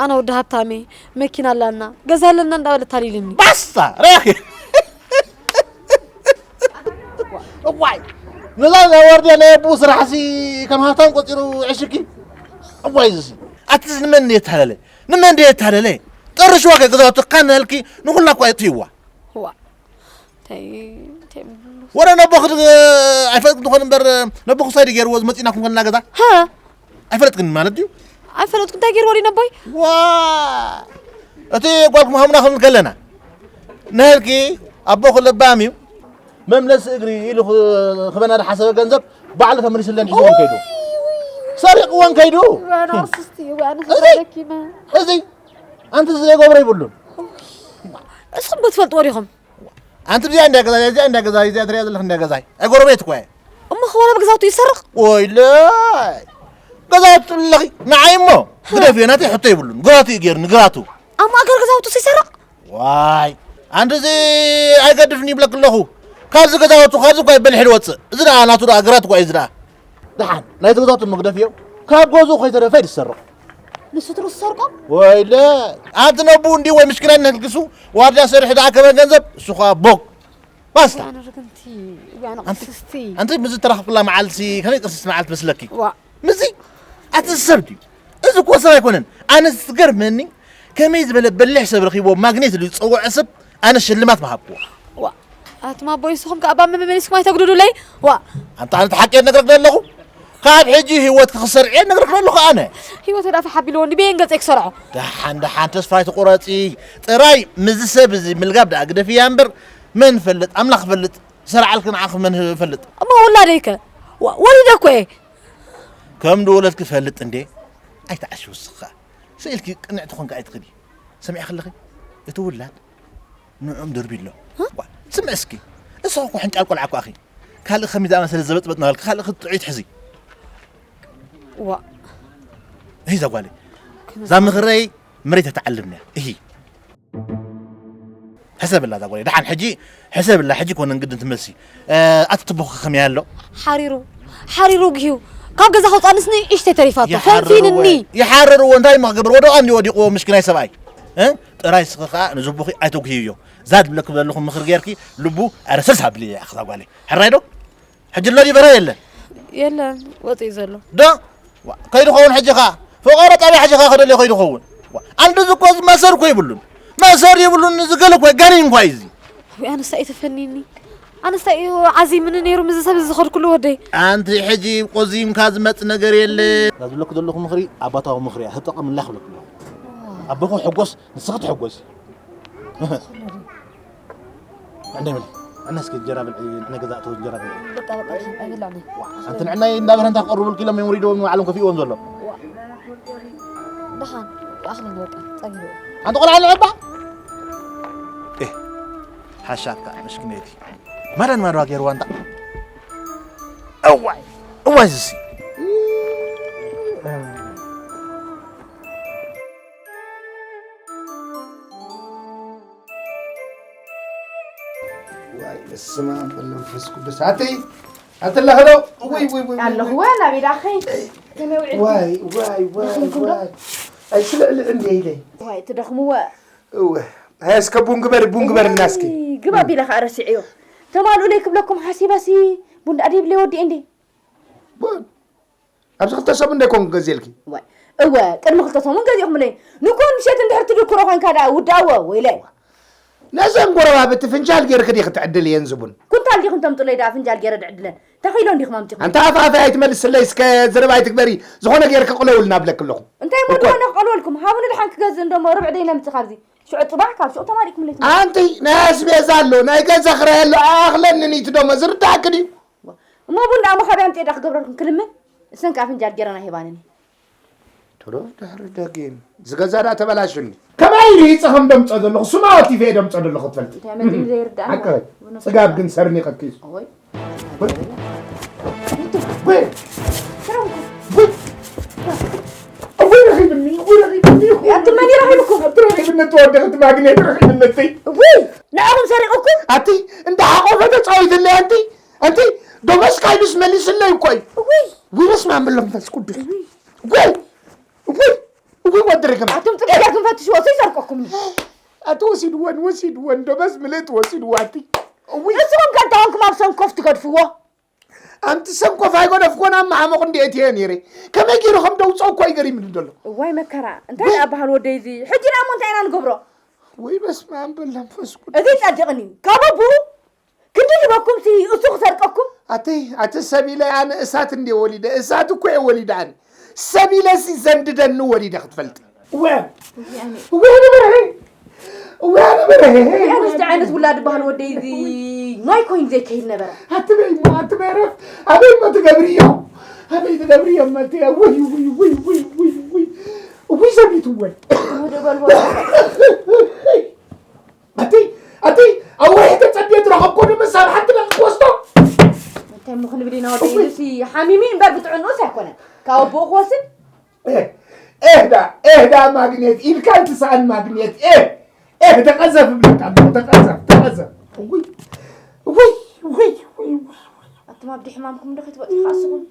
ኣነ ወዲ ሃብታም እየ፣ መኪና ኣላና፣ ገዛ ኣለና እንዳበለ ኣታሊልኒ። ባስታ! ርኣኺ? እዋይ! ነዛ ናይ ዋርድያ ናይ ኣቦኡ ስራሕሲ ከም ሃብታም ቆጺሩ ዕሽኪ? እዋይ እዚሲ! ኣቲ እዚ ንመን ድየ የታለለ? ንመን ድየ የታለለ? ጥርሽ ዋጋ ገዛውቲ ካን ናልኪ ንኹላ እኳ የጥፍእዋ። ዋ፣ እንታይ፣ እንታይ ምብሉ? ወረ ነቦኺ ድ-፣ ኣይፈልጥኩን ትኾን እምበር፣ ነቦኺ ሳይዲ ገይርዎ ዝመጺእናኩም ከለና ገዛ? ሃ? ኣይፈለጥክን ማለት ድዩ? ኣይፈለጥኩን፣ እንታይ ገይርዎ ድዩ ነቦይ? ዋ! እቲ ጓልኩም ሃሙና ክንብል ከለና፣ ናይልኪ ኣቦኺ ለባም እዩ፣ መምለሲ እግሪ ኢሉ ኽ-፣ ክበና ዝሓሰበ ገንዘብ ባዕሉ ተመሊሱለን ሒዝዎን ከይዱ። ውይ፣ ውይ፣ ውይ። ሰሪቕዎን ከይዱ። ዋና ስስቲ፣ ዋና እዚ፣ ተዘኪመ። እዚ፣ ኣንቲ ዘይገብሮ ይብሉን። እስኹም ትፈልጥዎ ዲኹም? ኣንቲ ብዚኣ እንዳ ገዛይ፣ እዚኣ እንዳ ገዛይ፣ እዚኣ ትሪኣ ዘለኽ እንዳ ገዛይ። ኣይ ጎረቤት እኮ እየ። እሞ ኸ ወላ ብገዛውቱ ይሰርቕ? ወይለይ! ገዛውቱ ኣለኺ፣ ንዓይ እሞ ግደፍዮ፣ ናተይ ሕቶ የብሉን። ግራቱ እዩ ገይሩኒ፣ ግራቱ። ኣብ ማእከል ገዛውቱስ ይሰርቕ? ዋይ! ኣንቲ እዚ ኣይገድፍን ይብለኪ ኣለኹ። ካብዚ ገዛውቱ፣ ካብዚ እኳ እዩ በሊሑ ዝወፅእ። እዚ ደኣ ናቱ ደኣ ግራት እኳ እዩ እዚ ደኣ። ደሓን፣ ናይቲ ገዛውቲ መግደፊዮ ካብ ገዝኡ ከይተረፈ እዩ ዝሰርቕ። ንሱ ትርሱ ዝሰርቆም? ወይለ፣ ኣንቲ ነቡ እንዲ ወይ ምሽክናይ ነልግሱ፣ ዋርድያ ሰሪሑ ደኣ ከመን ገንዘብ፣ እሱ ኸኣ ቦግ። ባስታ። ዋና ርግምቲ፣ ዋና ኣንቲ፣ ቅስስቲ። ኣንቲ ምዚ ተራኽብላ መዓልቲ፣ ከመይ ቅስስቲ መዓልቲ መስለኪ? ዋ። ምዚ? ኣቲ ሰብ ድዩ? እዚ እኮ ሰብ ኣይኮነን። ኣነ ዝገርመኒ፣ ከመይ ዝበለ በሊሕ ሰብ ረኺብዎ ማግኔት ኢሉ ዝጸውዐ ሰብ ኣነ ሽልማት ምሃብክዎ። ዋ፣ ኣቱም ኣቦይ ንስኹም ከኣ እባ መመሊስኩም ኣይተግድዱለይ። ዋ። ኣንታ ኣነ እቲ ሓቂ እየ ዝነግረክ ዘለኹ። ካብ ሕጂ ህይወትኪ ክሰርዕ እየ ዝነግረክ ዘለኹ ኣነ። ህይወተይ ደኣ ፋሕ ኣቢልዎ እንዲ በየን ገጸይ ክሰርዖ? ደሓን ደሓን ተስፋ ኣይትቑረጺ። ጥራይ ምስዚ ሰብ እዚ ምልጋብ ደኣ ግደፍያ እምበር መን ይፈልጥ? ኣምላኽ ይፈልጥ። ዝሰርዓልኪ ንዓኺ መን ይፈልጥ? እሞ ውላደይከ? ዋ-፣ ወሊደ እኮ እየ። ከም ዝወለድኪ እፈልጥ እንዴ? ኣይትዓሺ ውስኺ ከኣ። ስኢልኪ ቅንዕቲ ኮንኪ ኣይትኽዲ። ሰሚዕኪ ኣለኺ? እቲ ውላድ ንዕኡም ድርቢ ኣሎ። ዋ፣ ስምዒ እስኪ። ንስኺ እኮ ሕንጫል ቆልዓ እኮ ኣኺ። ካልእ ከሚኡ ዝኣመሰለ ዘበጥበጥ እናበልኪ ካልእ ክትጥዑይ ትሕዚ። ዋ። እሂ እዛ ጓለይ። እዛ ምኽረይ መሬት ኣይትዓልብን እያ። እሂ። ሕሰብላ እዛ ጓለይ። ደሓን ሕጂ ሕሰብላ፣ ሕጂ ኮነ ግድን ትመሲ። እ፣ ኣቲ ትቦኺ ከመይ ኣሎ? ሓሪሩ፣ ሓሪሩ ግሂው። ካብ ገዛ ከውጻንስ ንእሽተይ ተሪፋቶ። ይሓርር ፈንፊንኒ። ወይ፣ ይሓርር ወይ፣ እንታይ እሞ ክገብር? ወደቓ እንዲ ወዲቕዎ ምስኪናይ ሰብኣይ። እ? ጥራይ እስኺ ከኣ ንዝቦኺ ኣይተጉህይዮ። እዛ ድብለኪ ዘለኹ ምኽሪ ጌርኪ ልቡ ኣረ ስልስ ኣብሊ እያ እዛ ጓለይ። ሕራይ ዶ? ሕጂ ኣሎ ድዩ በረ የለን? የለን፣ ወጺኡ ዘሎ። ዶ? ዋ፣ ከይዱ ኸውን ሕጂ ኸኣ። ፈቐረ ጣብያ ሕጂ ኸኣ ከደልዮ ከይዱ ኸውን። ዋ፣ ኣንዲ ዝኮ ዝመሰል እኮ ይብሉን። መእሰሪ የብሉን። እዚ ገለ እኮ ጋኔን እንኳ እዩ እዚ። ወይ ኣነስታይ እዩ ተፈኒኒ። ኣነስታይ እዩ ዓዚምኒ ነይሩ፣ ምዚ ሰብ እዚ ዝኸድኩሉ ወደይ። ኣንቲ ሕጂ ቆዚምካ ዝመጽእ ነገር የለ። እዛ ዝብለኩ ዘለኹ ምኽሪ ኣባታዊ ምኽሪ እያ። ተጠቐምላ ክብለኩ ኣለኹ። ኣቦኹ ሕጎስ፣ ንስኺ ትሕጎሲ። እንደ ምን? ኣነ እስኪ እንጀራ ብልዒ፣ ንሕነ ገዛ እተው እንጀራ ብልዒ። በቃ፣ በቃ፣ ድሓን ኣይበላዕን። ኣንቲ ንዕናይ እንዳበረንታ ክቐርቡልኪ ኢሎም እዮም ወሪዶም ንባዕሎም ከፊእዎም ዘሎ። ደሓን፣ ይኣኽለኒ በቃ፣ ጸጊበ። ኣንቲ ቆልዓ ንዕባ? ኤህ፣ ሓሻካ፣ ምሽክነይቲ። ማዳን ማድዋ ገይርዋ እንታ። እዋይ፣ እዋይ ዝሲ። ዋይ፣ በስመ ኣብ ወወልድ ወመንፈስ ቅዱስ። ኣተይ፣ ኣተላኸ ዶ? ውይ፣ ውይ፣ ውይ፣ ውይ፣ ኣለኹ ውይ። ወላ ቤዳ ኣኸይ። ከመይ ውዒልኩም? ዋይ፣ ዋይ፣ ዋይ፣ ደኺምኩም ዶ? ዋይ። ኣይ፣ ስልዕልዕ እንደ ኢለይ። ዋይ፣ ትደኽምዎ። እወ። ሃይ፣ እስከ ቡን ግበሪ፣ ቡን ግበሪ፣ እና እስኪ። ግባ ቢለ ኸኣ ረሲዐዮ። ተማልኡለይ ክብለኩም ሓሲበሲ፣ ቡን ደኣ ደይብለይ ወዲኤ እንዴ? ቡን? ኣብዚ ክልተ ሰሙን ዶ ኣይኮንኩ ገዚኤልኪ? ዋይ፣ እወ፣ ቅድሚ ክልተ ሰሙን ገዚእኹምለይ። ንኮን ምሸት እንድሕር ትድክሮ ኮንካ ደኣ ውዳእዎ፣ ወይለይ። ነዘን ጎረባብቲ ፍንጃል ጌርኪ ዲኺ ትዕድልየን ዝቡን? ኩንታል ዲኹም ተምጡለይ ደኣ ፍንጃል ጌረ ድዕድለን። እንታይ ኪሎ እንዲኹም ኣምጺኹም? ኣንታ ኣፍ ኣፈይ ኣይትመልስለይ፣ እስከ ዘረባ ኣይትግበሪ። ዝኾነ ጌርኪ ቅለውልና እብለኪ ኣለኹ። እንታይ እሞ እኮ። ዝኾነ ክቐልወልኩም? ሃቡኒ ደሓን ክገዝእ እንደሞ ርብዒ ደይ ነምጽእ ካብዚ። ሽዑ ጽባሕ ካብ ሹቕ ተማሊእኩምለይ ትመጹ። ኣንቲ ናይ ኣስቤዛ ኣሎ፣ ናይ ገዛ ክራይ ኣሎ፣ ኣኽለኒ ኒቲ ደሞ ዝርዳእኪ ድዩ? እሞ ቡን ደኣ መኻብያ ኣምጽኤ ደኣ ክገብረልኩም ክልምን? እሰን ከኣ ፍንጃል ጌረን ኣይህባንን። ትሩፍ ድሕሪ ደጊም። ዝገዛ ደኣ ተበላሹኒ። ከመይ ርሂጸ ከም ደምጾ ዘለኹ፣ ስማ ወቲፈ እየ ደምጾ ዘለኹ ትፈልጢ። እንታይ መጺኒ ዘይርዳእኒ ሓቀ፣ ቡን ጽጋብ ግን ሰርኒቐኪ እዩ። ኦይ። ወይ፣ ወይ፣ ወይ፣ ወይ ረኺብኒ፣ ወይ ረኺብኒ፣ ወይ ኣንቱም መን እዩ ረኺብኩም? ኣንቲ ረኺብኒ፣ ተወደኸት ማግኔት ረኺብኒ፣ ኣንቲ። ውይ፣ ንዕኹም ሰሪቑኩም? ኣቲ፣ እንዳ ሓቆፈ ተጻዊትለይ፣ ኣንቲ። ኣንቲ፣ ዶበስ ካይዱስ መሊስለይ እኮ እዩ። ውይ። ውይ፣ በስመ ኣብ መንፈስ ቅዱስ። ውይ። ውይ፣ ውይ፣ ውይ፣ ወዲ ርግም። ኣቱም ጽድያ ክንፈትሽዎ፣ እሱ ይሰርቀኩም። ኣቲ ወሲድወን፣ ወሲድወን፣ ዶበስ ምልእቲ ወሲድዋ፣ ኣቲ። ውይ። ንስኹም ከ እንተኾንኩም ኣብ ሰንኮፍ ትገድፍዎ? ኣንቲ ሰንኮፍ ኣይገደፍኮን፣ ኣብ መሓመቕ እንዲ ኣእትየ ነይረ። ከመይ ገይሩ ከም ደውፅኦ እኮ እዩ ገሪምኒ ዘሎ። እዋይ መከራ፣ እንታይ ደኣ በሃል ወደይ እዚ? ሕጂ ደኣ እሞ እንታይ ኢና ንገብሮ? ወይ በስመ ኣብ ወወልድ ወመንፈስ ቅዱስ። እዚ ጸድቕኒ። ካብ ኣቦኡ ክንዲ ሂበኩም ሲ እሱ ክሰርቀኩም? ኣቲ፣ ኣቲ ሰብ ኢለ ኣነ እሳት እንድየ ወሊደ፣ እሳት እኮ እየ ወሊደ ኣነ። ሰብ ኢለ ሲ ዘንድደኒ ወሊደ ክትፈልጢ። እወ፣ እወ ነበረ፣ እወ ነበረ። ኣንስቲ ዓይነት ውላድ በሃል ወደይ እዚ ማይ ኮይኑ ዘይከይድ ነበረ። ኣቲ በይ እሞ፣ ኣቲ በይ ረፍ፣ ኣበይ እሞ ትገብርዮ? ኣበይ ትገብርዮ እሞ ኣቲ፣ ውይ፣ ውይ፣ ውይ፣ ውይ፣ ውይ፣ ውይ። ውይ ሰቢቱ እወ። ወደ በልቦ። ኣቲ፣ ኣቲ፣ ኣብ ወርሒ ተጸብየ ዝረኸብኮ ደመ ሳብ ሓንቲ ደቂ ክወስዶ። እንታይ እሞ ክንብል ኢና ወደይ? እውይ። ኢሉሲ ሓሚሚ እምበር ብጥዕንኡስ ኣይኮነን። ካብ ኣቦኡ ክወስድ? ኤህ፣ ኤህ ዳ፣ ኤህ ዳ ማግኔት፣ ኢልካ ኣይትስኣን ማግኔት። ኤህ፣ ኤህ፣ ተቐዘፍ እብለካ ኣለኹ፣ ተቐዘፍ፣ ተቐዘፍ። ውይ፣ ውይ፣ ውይ፣ ውይ፣ ውይ። ኣቱም ኣብዲ ሕማምኩም ዶ ከይትበጽሑ ከኣ እስኹም?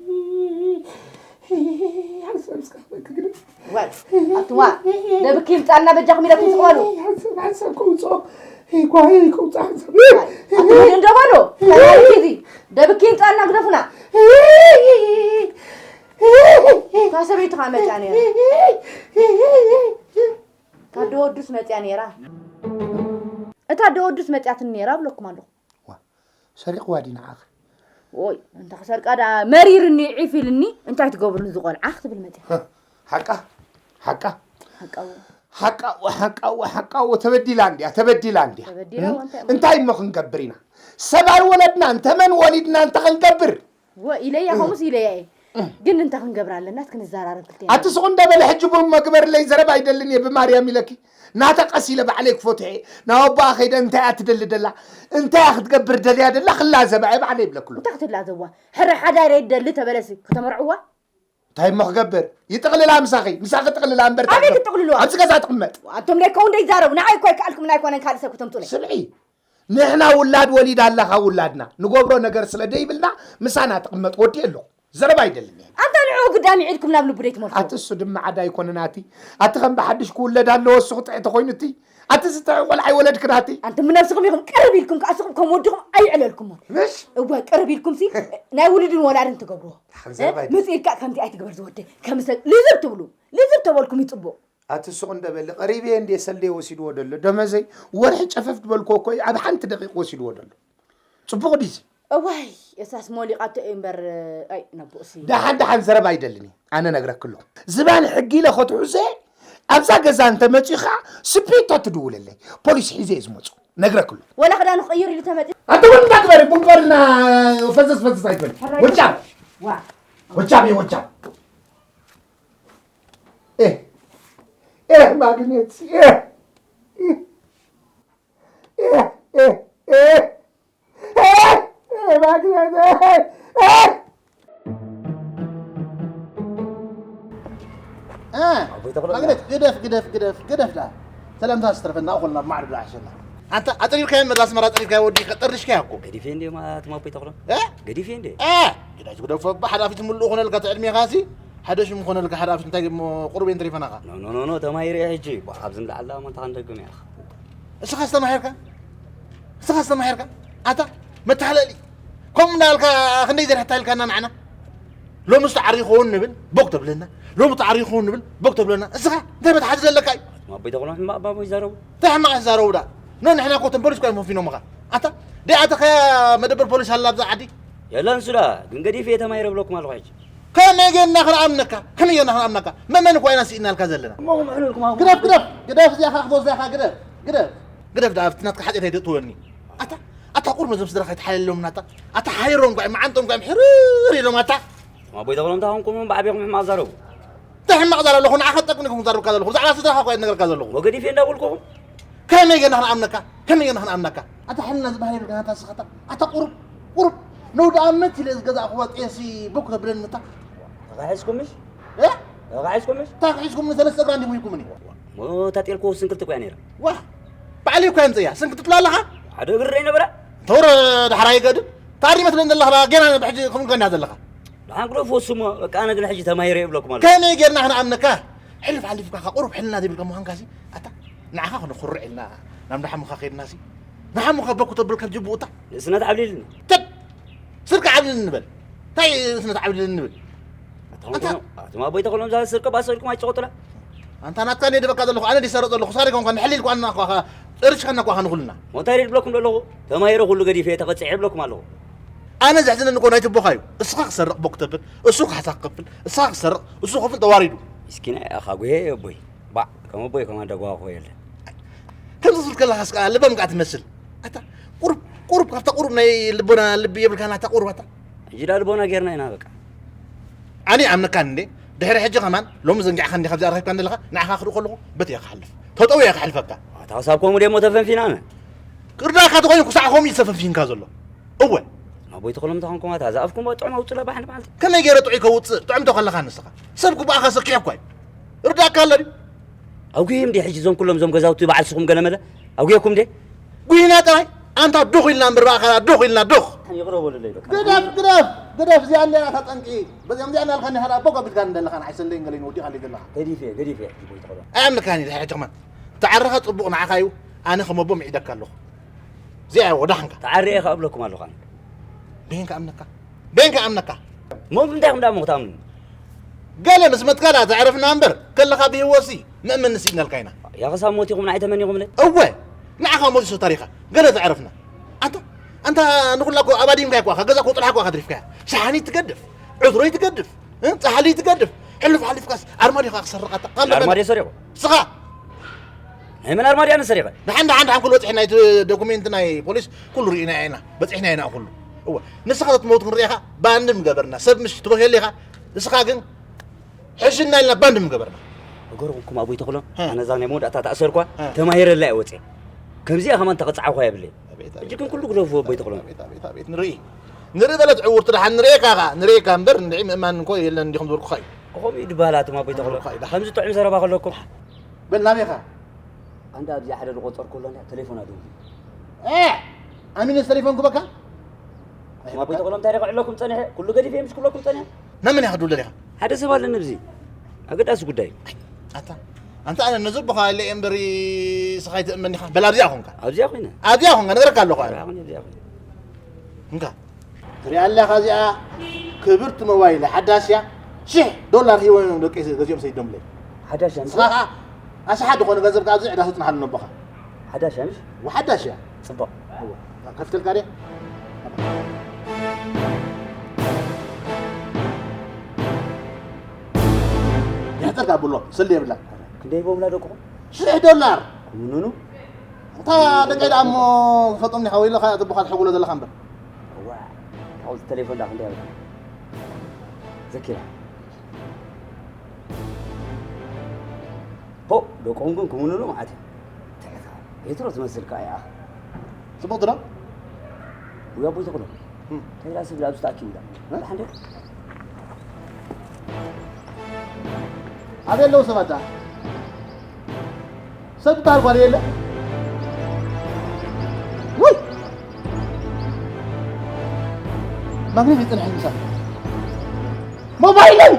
ሓንሳብ እስከ ክግደፍ። ዋይ፣ ኣቱዋ፣ ደብኪ ይምጻልና በጃኹም ኢለኩም ስቕ በሉ። ሓንሳብ፣ ሓንሳብ ከውጽኦ። ጓሂ ከውጽእ ሓንሳብ። ዋይ፣ ኣቱም እንዶ በሉ። ተናሪኪ እዚ፣ ደብኪ ይምጻልና ግደፉና። እታ ሰበይቲ ኸኣ መጽያ ነይራ። እታ ኣደ ወዱስ መጽያ ነይራ። እታ ኣደ ወዱስ መጽያትኒ ነይራ እብለኩም ኣለኹ። ዋ፣ ሰሪቕዋ ድዩ ንዓኺ? ኦይ፣ እንተ ክሰርቃ ደኣ መሪርኒ፣ ዒፍ ኢልኒ፣ እንታይ ትገብርኒ እዚ ቆልዓ ክትብል መጽያ። ሃ፣ ሓቃ፣ ሓቃ። ሓቃ እዎ። ሓቃ እዎ፣ ሓቃ እዎ፣ ሓቃ እዎ፣ ተበዲላ እንድያ፣ ተበዲላ እንድያ። ተበዲላ እም? እዎ፣ እንታይ እሞ? እንታይ እሞ ክንገብር ኢና? ሰብ ኣይወለድናን፣ ተመን ወሊድና እንተ ክንገብር። እዎ፣ ኢለያ፣ ከምኡስ ኢለያ እየ። እም። ግን እንታይ ክንገብር ኣለና? እስኪ ንዘራረብ ክልቴና። ኣቲ ስቕ እንደ በለ ሕጂ ቡን መግበርለይ ዘረባ ኣይደልን እየ ብማርያም ኢለኪ። ናተ ቀስ ኢለ ባዕለይ ክፈትሖ እየ። ናብ ኣቦኣ ከይደ እንታይ እያ ትደሊ ደላ? እንታይ እያ ክትገብር ደልያ ደላ? ክላዘባ እየ ባዕለይ ይብለክሉ። እንታይ ክትላዘብዋ? ሕረ ሓዳር እየ ትደሊ ተበለሲ፣ ከተመርዕዋ? እንታይ እሞ ክገብር? ይጥቕልላ ምሳኺ። ምሳኺ ጥቕልላ እምበር እንታይ ኣበይ ክገብር? ክትጥቕልልዋ? ኣብዚ ገዛ ትቕመጥ። ኣቶም ደይ ከውን ደይ ዛረቡ። ንዓይ እኮ ኣይከኣልኩምን ኣይኮነን ካልእ ሰብ ክተምጡለይ። ስምዒ። ንሕና ውላድ ወሊዳ ኣላ ካብ ውላድና። ንገብሮ ነገር ስለ ደይብልና ምሳና ትቕመጥ ወዲ ኣለኹ። ዘረባ ኣይደልን እየ። ኣንታ ንዕኡ ግዳሚ ዒድኩም ናብ ልቡ ደይትመልሱ። ኣቲ እሱ ድማ ዓዳ ኣይኮነን ኣቲ። ኣቲ ከም ብሓድሽ ክውለድ ኣለዎ እሱ ክጥዒ ተኾይኑ እቲ። ኣቲ ዝጥዒ ቆልዓ ኣይወለድክን ኣቲ። ኣንቱም ብነብስኹም ኢኹም ቅርብ ኢልኩም ከኣ እስኹም ከም ወድኹም ኣይዕለልኩሞን። ምሽ? እወ፣ ቅርብ ኢልኩምሲ ናይ ውሉድን ወላድን ትገብርዎ። ሓንሳብ እ? ኣይት- ምጽእ ኢልካ ከምዚ ኣይትግበር ዝወደይ። ከም ሰብ ልዝብ ትብሉ። ልዝብ ተበልኩም ይጽቡቕ። ኣቲ ሱቕ እንደ በሊ ቀሪበ እንደ ሰልደ ወሲድዎ ደሎ ደመዘይ። ወርሒ ጨፈፍ ዝበልክዎ እኮ እዩ፣ ኣብ ሓንቲ ደቂቕ ወሲድዎ ደሎ። ጽቡቕ ድዩ? እዋይ፣ እሳስ ሞሊቓቶ እዩ እምበር። ኣይ ነቦእሲ። ደሓን ደሓን ዘረባ ኣይደልን እዩ። ኣነ ነግረክሎ፣ ዝባን ሕጊ ኢለ ከትሕዞ እየ። ኣብዛ ገዛ እንተመጺኡ ኸዓ ስፒቶ ትድውለለይ፣ ፖሊስ ሒዘ እየ ዝመጹ። ነግረክሎ። ወላ ክዳኑ ክቕይር ኢሉ ተመጺኡ። ኣንተ እውን እንዳትበሪ ቡን ግበርልና። ፈዘዝ ፈዘዝ ኣይትበል። ሕራይ ወጫ። ዋ። ወጫ። ወጫ። ኤ። ኤ ማግኔት። ኤ። ኤ። ኤ። ኤ። ኤ። ኤ። ኤ ማግኔት። ኤ። ኤ። እ፣ ኣቦይ ተኽለ ማግኔት፣ ግደፍ፣ ግደፍ፣ ግደፍ፣ ግደፍ ደኣ። ሰላምታ ዝተረፈና፣ እኹልና ብማዕዶ ደኣ ኣሕሸና። ኣንታ፣ ኣጠሪፍካዮ፣ መላ ኣስመራ ኣጠሪፍካዮ፣ ወዲእካ፣ ጠርኒሽካዮ እኮ። ገዲፈ እንዴ ማለት፣ ኣቦይ ተኽለ? እ? ገዲፈ እንዴ? እ፣ ግዳጅ ግደፎ፣ እባ ሓደ ኣፊት ምሉእ ኾነልካ፣ እቲ ዕድሜኻሲ፣ ሓደ ሽም ኾነልካ፣ ሓደ ኣፊት እንታይ እሞ ቁሩብ እየን ተሪፈናኻ። ኖ፣ ኖ፣ ኖ፣ ኖ፣ ተማሂረ እየ ሕጂ። ባ፣ ካብዚ ንላዕሊ ደኣ፣ ኣማንታ ክንደግም እያ። እስኻ ዝተማሄርካ? እስኻ ዝተማሄርካ? ኣታ መተሓለሊ። ከምኡ እንዳበልካ ክንደይ ዘርሕታ ኢልካና ንዓና? ሎምስ ተዓሪኹ ክኸውን ንብል፣ ቦግ ተብለና። ሎሚ ተዓሪኹ ክኸውን ንብል፣ ቦግ ተብለና። እስኻ እንታይ መትሓዚ ዘለካ እዩ? ኣቦይ ተኽሎም ሕማቕ እባ ይዛረቡ። እንታይ ሕማቕ ይዛረቡ ደኣ? ኖ፣ ንሕና እኮ እቶም ፖሊስ እኮ እዮም ፈንፊኖምኻ። ኣታ፣ ደይ ኣተኸያ መደበር ፖሊስ ኣላ ኣብዛ ዓዲ? የለን ሱዳ፣ ግን ገዲፈ እየ ተማሂረ እብለኩም ኣለኹ ሕጂ። ከመይ ጌርና ክንኣምነካ? ከመይ ጌርና ክንኣምነካ? መመን እኳ ኢና ስኢናልካ ዘለና። እሞ ምሕሉልኩም ኣብ ግደፍ፣ ግደፍ፣ ግደፍ፣ እዚኣ ኸዓ ክትወስዳ ኢኻ፣ ግደፍ፣ ግደፍ። ግደፍ ደኣ፣ ኣብቲ ናትካ ሓጢኣት ኣይተእትወኒ። ኣታ፣ ኣታ ቁሩብ ነዞም ስድራኻ ኣይትሓልየሎምን ኣታ። ኣታ ሓሪሮም እኳ እዮም፣ መዓንጦም እኳ እዮም ሕርር ኢሎም ኣታ። ኣቦይ ተኽሎም እንታይ ኾንኩም እሞ ብዓቢኹም ሕማቕ ዛረቡ? እንታይ ሕማቕ ዛረብ ኣለኹ? ንዓኻ ትጠቅም ኢኹም ዛረብካ ዘለኹ። ብዛዕባ ስድራኻ እኳ እየ ዝነግረካ ዘለኹ። ወገዲፍ እንዳ በልኩኹም። ከመይ ጌርና ክንኣምነካ? ከመይ ጌርና ክንኣምነካ? ኣታ ሕልና ዝበሃል የብልካን ኣታ ስኻታ። ኣታ ቁሩብ፣ ቁሩብ። ነው ደኣ መት ኢለ ዝገዛእኽዋ ጤሲ ቦክ ተብለኒ እታ። ተኻሒስኩም ምሽ? እ? ተኻሒስኩም ምሽ? እንታይ ሒዝኩም? ሰለስተ እግራ እንዲኹም ኢልኩምኒ። ሞ እታ ጤል እኮ ስንክልቲ እኮ እያ ነይራ። ዋ! ባዕለይ እኮ እየ ኣምፅእያ። ስንክልቲ ትብላ ኣለኻ? ሓደ እግሪ ርአ ነበረ። ተውረ ዳሕራይ ገድል። ታሪመት ለንደለኻ ጌና ብሕጂ ክምልከና ዘለኻ። ደሓን ግደፎ እሱ እሞ፣ በቃ ኣነ ግን ሕጂ ተማሂረ እየ እብለኩም ኣለኹ። ከመይ ጌርና ክንኣምነካ? ሕልፍ ሓሊፍካ ቁሩብ ሕልና ዘይብልካ ምዃንካሲ፣ ኣታ ንዓኻ ክነኹርዕ ኢልና ናብ ደሓሙኻ ከይድናሲ፣ ደሓሙኻ በኩ ተብል ካብ ጅቡኡታ ንእስነት ዓብሊልና። ተብ! ስርቂ ዓብሊል እንበል። እንታይ ንእስነት ዓብሊል እንብል? ኣታ ኣታ ኣቶም ኣቦይ ተኽሎም እዛ ስርቂ ባሰልኩም ኣይትሸቐጡላ። ኣንታ ናትካ እየ ደበካ ዘለኹ፣ ኣነ ድሰርቕ ዘለኹ፣ ሳሪኮም ኳ ንሕሊል ኳ እና ኳ፣ ጨርሽካ እና ኳ ንኹልና። ሞታይ ድብለኩም ዘለኹ? ተማሂረ ኩሉ ገዲፈ ተቐጺዐ ይብለኩም ኣለኹ። ኣነ ዘሕዝነኒ እኮ ናይ ትቦኻ እዩ። እስኻ ክሰርቕ ቦክ ተብል፣ እሱ ካሕሳ ክኸፍል፣ እስኻ ክሰርቕ፣ እሱ ክኸፍል ተዋሪዱ። ምስኪና ኢኻ ጉሄ ኣቦይ። ባዕ፣ ከም ኣቦይ ከማን ደጓ እኮ የለን። ከምዚ ትብል ከለኻስ ከኣ ልባም ከኣ ትመስል። ኣታ ቁሩብ፣ ቁሩብ ካብታ ቁሩብ ናይ ልቦና ልቢ የብልካን ኣታ ቁሩብ ኣታ። ሕጂ ዳ ልቦና ጌርና ኢና በቃ። ኣነ ይኣምነካን እንዴ? ድሕሪ ሕጂ ከማን ሎሚ ዘንጊዕካ እንዴ ካብዚ ኣረኺብካ ዘለኻ ንዓኻ ክርኢ ከለኹ በቲ እየ ክሓልፍ። ተጠው እየ ክሓልፈካ። ኣታ ክሳብ ከምኡ ደሞ ተፈንፊናና። ክርዳእካ ተኾይኑ ክሳዕ ከምኡ እዩ ተፈንፊንካ ዘሎ። እወ። ኣቦይ ተኽሎም ተኾንኩም ኣታ ዝኣፍኩም ጥዑም ኣውፅላ ባሕኒ መዓልቲ። ከመይ ገይረ ጥዑይ ከውፅእ? ጥዑም ተኸለኻ ንስኻ። ሰብ ክበኣኻ ሰኪሑ እኳ እዩ። ርዳእካ ኣሎ ድዩ? ኣጉሂም ድየ ሕጂ እዞም ኩሎም እዞም ገዛውቲ በዓል ስኹም ገለመለ? ኣጉየኩም ድየ? ጉሂና ጥራይ? ኣንታ ዱኽ ኢልና እምበር ብኣኻ ዱኽ ኢልና ዱኽ። ይቕረ በሉለይ በቃ። ግደፍ፣ ግደፍ፣ ግደፍ፣ እዚኣ እንድያ እታ ጠንቂ። በዚኦም እዚኣ እናልካ እንዲኻ ደኣ ቦግ ኣቢልካ እንደለኻ ንዓይ ሰለይን ገለይን ወዲኻ ኣለይ ዘለኻ። ገዲፈ፣ ገዲፈ፣ ሕጂ ቦይ ተኸሎ። ኣየምልካን እዩ ድሕሪ ሕጂ ከማን። ተዓረኻ ጽቡቕ ንዓኻ እዩ። ኣነ ከም ኣቦ ምዒደካ ኣለኹ። እዚኣ እያ ወዳሕንካ። ተዓርየ ኢኻ እብለኩም ኣለኹ ኣነ። በይን ከኣምነካ? በይን ከኣምነካ? እሞ ብምንታይ ኢኹም ደኣ እሞ ክትኣምኑኒ? ገለ ምስ መትካላ ዘዕረፍና እምበር፣ ከለኻ ብህይወትሲ ምእመን ንስኢናልካ ኢና። ያ ክሳብ ሞት ኢኹም ንዓይ ተመኒኹምለይ? እወ፣ ንዓኻ ሞት እዩ ታሪኻ። ገለ ዘዕረፍና። ኣንታ፣ ኣንታ ንኹላ እኮ ኣባዲምካ እኮ፣ ገዛ እኮ ጥልሓ እኮ ኣድሪፍካያ። ሸሓኒ ትገድፍ፣ ዕትሮይ ትገድፍ፣ እ? ጻሕሊ ትገድፍ። ሕልፍ ሓሊፍካስ ኣርማድዮ ከኣ ክሰርቕ ኣታ። ኣንታ ኣርማድዮ ሰሪቑ? ስኻ። ናይ መን ኣርማድዮ ኣነ ሰሪቐ? ደሓን፣ ደሓን፣ ደሓን፣ ኩሉ በጺሕና፣ እቲ ዶኩሜንት ናይ ፖሊስ ኩሉ ርኢና ኢና። በጺሕና ኢና ኩሉ። እወ፣ ንስኻ ተትመውት ክንርእኻ ባንድም ገበርና። ሰብ ምሽ ትበክየሉ ኢኻ። ንስኻ ግን ሕሽና ኢልና ባንድም ገበርና። እገርኹምኩም ኣቦይ ተኽሎም፣ ሀ። ኣነ እዛ ናይ መወዳእታ ተኣሰርኳ፣ ሀ። ተማሂረላ እየ ወፅየ። ከምዚኣ ከማን ተቐፅዓኳ የብለይ። ኣቤት፣ ኣቤት፣ ሕጂ ግን ኩሉ ግደፍዎ ኣቦይ ተኽሎም። ኣቤት፣ ኣቤት፣ ኣቤት፣ ንርኢ። ንርኢ በለት ዕውርቲ ደሓን ንርእየካ ኸዓ፣ ንርእየካ እምበር ንርኢ ምእማን እንኮ የለን እንዲኹም ዝበልኩኻ እዩ። ከምኡ እዩ ድበሃል ኣቶም ኣቦይ ተኽሎም። ዝበልኩኻ እዩ፣ ደሓን። ከምዚ ጥዑም ዘረባ ከለኩም። በል ናበይ ኢኻ? ኣንዳ ኣብዚ ሓደ ዝቆጸርኩ ኣሎ እንዳ ቴሌፎን ኣደውል። እ! ኣሚነስ ቴሌፎን ክበካ? ኣቦይ ተኽሎም እንታይ ደኸ ዕለኩም ጸኒሐ? ኩሉ ገዲፈ ምሽ ክብለኩም ጸኒሐ? ናብ መን ኢኻ ትድውል ደሊኻ? ሓደ ሰብ ኣለኒ ኣብዚ። ኣገዳሲ ጉዳይ። ኣታ፣ ኣንታ ኣነ ነዚ ኣቦኻ ኢለ እየ እምበሪ ስኻ ኣይትእመን ኢኻ። በል ኣብዚኣ ኾንካ። ኣብዚኣ ኮይነ። ኣብዚኣ ኾንካ፣ ነገረካ ኣለኹ ኣነ። ኣብዚኣ ኮይነ፣ ኣብዚኣ ኮይነ። እንካ። ትሪኣ ኣለኻ እዚኣ ክብርቲ ሞባይል ሓዳሽ እያ። ሽሕ ዶላር ሂቦም እዮም ደቂ ገዚኦም ሰይዶምለይ። ሓዳሽ እያ ንስኻ ኸዓ ኣሽሓት ዝኾነ ገንዘብ ከኣ ኣብዚ ዕዳ ተጽንሓሉ ነቦኻ። ሓዳሽ እያ፣ ምሽ? ወሓዳሽ እያ። ጽቡቕ። እወ። ከፍተልካ ድየ? ይሕጸልካ ብሎ፣ ስልዲ የብላ። ክንደይ ሂቦምላ ደቅኹም? ሽሕ ዶላር። ምኑኑ? እታ ደቀይ ደኣ እሞ ክፈልጦም ዲኻ ወይ ኢልኻ እያ ተቦኻ ትሕጉሎ ዘለኻ እምበር። እዋ፣ ካብዚ ቴሌፎን ደኣ ክንደይ ኣበላ? ዘኪራ። ሆ፣ ደቅኹም ግን ክምንኑ መዓት እዮም። ትሕት፣ ሄትሮ ትመስል ከኣ እያ። ጽቡቕ ድሮ? ውይ፣ ኣቦይ ተኽሎ። እም። እንታይ ኢላ ሰብ ኣብዚ ተኣኪቡ ኢላ? እ? ደሓን ድዩ? ኣበይ ኣለዉ ሰባት ደኣ? ሰብ ዝበሃል ጓል የለ? ውይ! ማግኔት ይጽንሐኒ ምሳሌ። ሞባይለይ!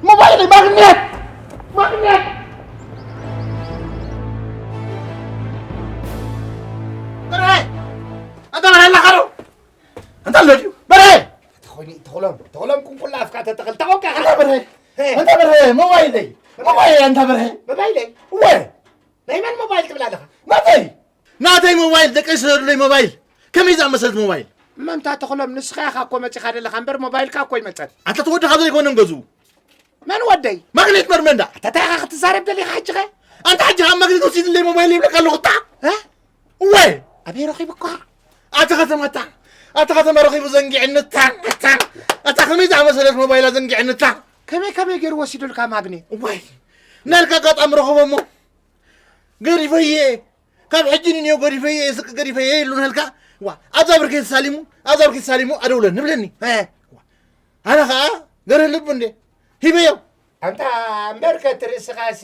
ሞባይለይ! ማግኔት! ማግኔት! በርሀ! ኣንታ በርሀ ኣለኻ ዶ? ኣንታ ኣሎ ድዩ? በርሀ! ተኾኒ-፣ ተኽሎም፣ ተኽሎም ቁንቁላ ኣፍካ ተተኽል፣ ታወቃ ኣንታ በርሀ! ሄ! ኣንታ በርሀ! ሞባይለይ! ሞባይለይ ኣንታ በርሀ! ሞባይለይ? እወ! ናይ መን ሞባይል ትብል ኣለኻ? ናተይ! ናተይ ሞባይል፣ ደቀይ ዝሰደዱለይ ሞባይል። ከመይ ዝኣመሰለት ሞባይል? መምታ ተኽሎም፣ ንስኻ ኢኻ እኮ መጺኻ ዘለኻ እምበር፣ ሞባይልካ እኮ ይመጸት። ኣንታ ተወድኻ ዘይኮነ ገዝኡ። መን ወደይ? ማግኔት መርመንዳ። ኣታ እንታይ ኢኻ ክትዛረብ ደሊኻ ሕጂ ኸ? ኣንታ ሕጂ ካብ ማግኔት ወሲድለይ ሞባይል ይብለካ ኣለኹ እታ። እ? እወ። ኣበይ ረኺቡካ? ኣቲ ከተማ እታ። ኣቲ ከተማ ረኺቡ ዘንጊዕኒ እታ፣ እታ። ኣታ ከመይ ዝኣመሰለት ሞባይል ዘንጊዕኒ እታ። ከመይ፣ ከመይ ገይሩ ወሲዱልካ ማግኔት? እዋይ። ናልካ ኣጋጣሚ ረኸቦ እሞ። ገዲፈየ። ካብ ሕጂ ንንዮ ገዲፈየ፣ ስቅ ገዲፈየ ኢሉ ንህልካ። ዋ፣ ኣብዛ ብርኬ ተሳሊሙ፣ ኣብዛ ብርኬ ተሳሊሙ ኣደውለኒ፣ ብለኒ። እ፣ ዋ። ኣነ ኸኣ ገርህ ልቡ እንዴ? ሂበዮ። ኣንታ እምበርከ እቲ ርእስኻሲ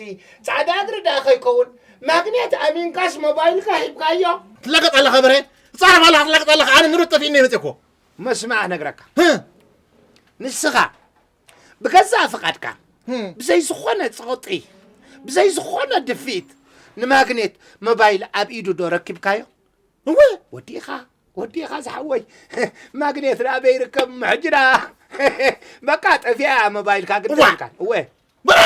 ጻዕዳ እግሪ ደኣ ከይከውን፣ ማግኔት ኣሚንካስ ሞባይልካ ሂብካዮ? ትላገጽ ኣለኻ በርሀ፣ ትጻረፍ ኣለኻ፣ ትላገጽ ኣለኻ። ኣነ ንብረት ጠፊእኒ እየ መጺእኮ። መስማዕ ነግረካ። ህ። ንስኻ ብገዛእ ፍቓድካ፣ ህም። ብዘይ ዝኾነ ጸቕጢ፣ ብዘይ ዝኾነ ድፍኢት፣ ንማግኔት ሞባይል ኣብ ኢዱ ዶ ረኪብካዮ? እወ። ወዲእኻ፣ ወዲእኻ ዝሓወይ። ማግኔት ደኣ ኣበይ ይርከብ እሞ ሕጂ ደኣ? በቃ ጠፊኣ እያ ሞባይልካ፣ ግዲ እዋ። የብልካን። እወ። በርሀ!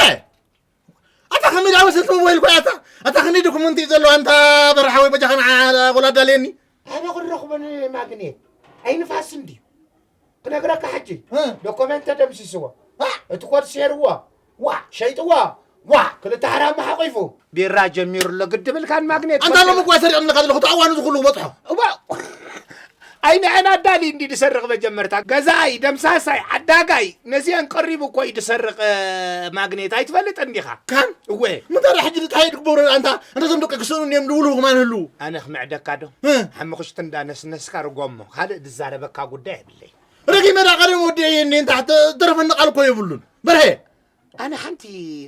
ኣታ ከመይ ደኣ መሰልቲ ሞባይል ኮይ ኣታ? ኣታ ከመይ ዶኩመንት እዩ ዘለዋ ኣንታ በርሀ ሓወይ በጃኻ ንዓ ጎል ኣዳልየኒ? ኣበይ ክንረኽቦ ንማግኔት? ኣይ ንፋስ እንድዩ። ክነግረካ ሕጂ። እ። ዶኮመንት ተደምሲስዎ። እ። እቲ ኮድ ሴርዎ። ዋ፣ ሸይጥዎ። ዋ፣ ክልተ ሓራማ ሓቂፉ። ቢራ ጀሚሩ ኣሎ ግዲ ብልካን ማግኔት ኣንታ ሎሚ ኮድ እኳ ሰሪቕ ንለካ ዘለኹ፣ እቲ ኣዋኑ ዝኹሉ በጽሖ። እዋ፣ ኣይ ንዐና ኣዳሊ እንዲ ዝሰርቕ መጀመርታ። ገዛኣይ፣ ደምሳሳይ፣ ዓዳጋይ፣ ነዚአን ቀሪቡ እኮ እዩ ዝሰርቕ፣ እ፣ ማግኔት። ኣይትፈልጥን ዲኻ? ካን? እወ። ምንታይ ሕጂ እንታይ ድግበሩ ኣንታ? ኣንታ እዞም ደቂ ክስእኑ እንዲዮም ድውልዉ ከማን ህልዉ። ኣነ ክምዕደካ ዶ? እ። ሓሙኽሽቲ እንዳነስነስካ ርጎሞ። ካልእ ዝዛረበካ ጉዳይ የብለይ። ረጊመ ዳ ቀደም ወዲአየኒ እንታ ተረፈኒ ቃል እኮ የብሉን። በርሀ። ኣነ ሓንቲ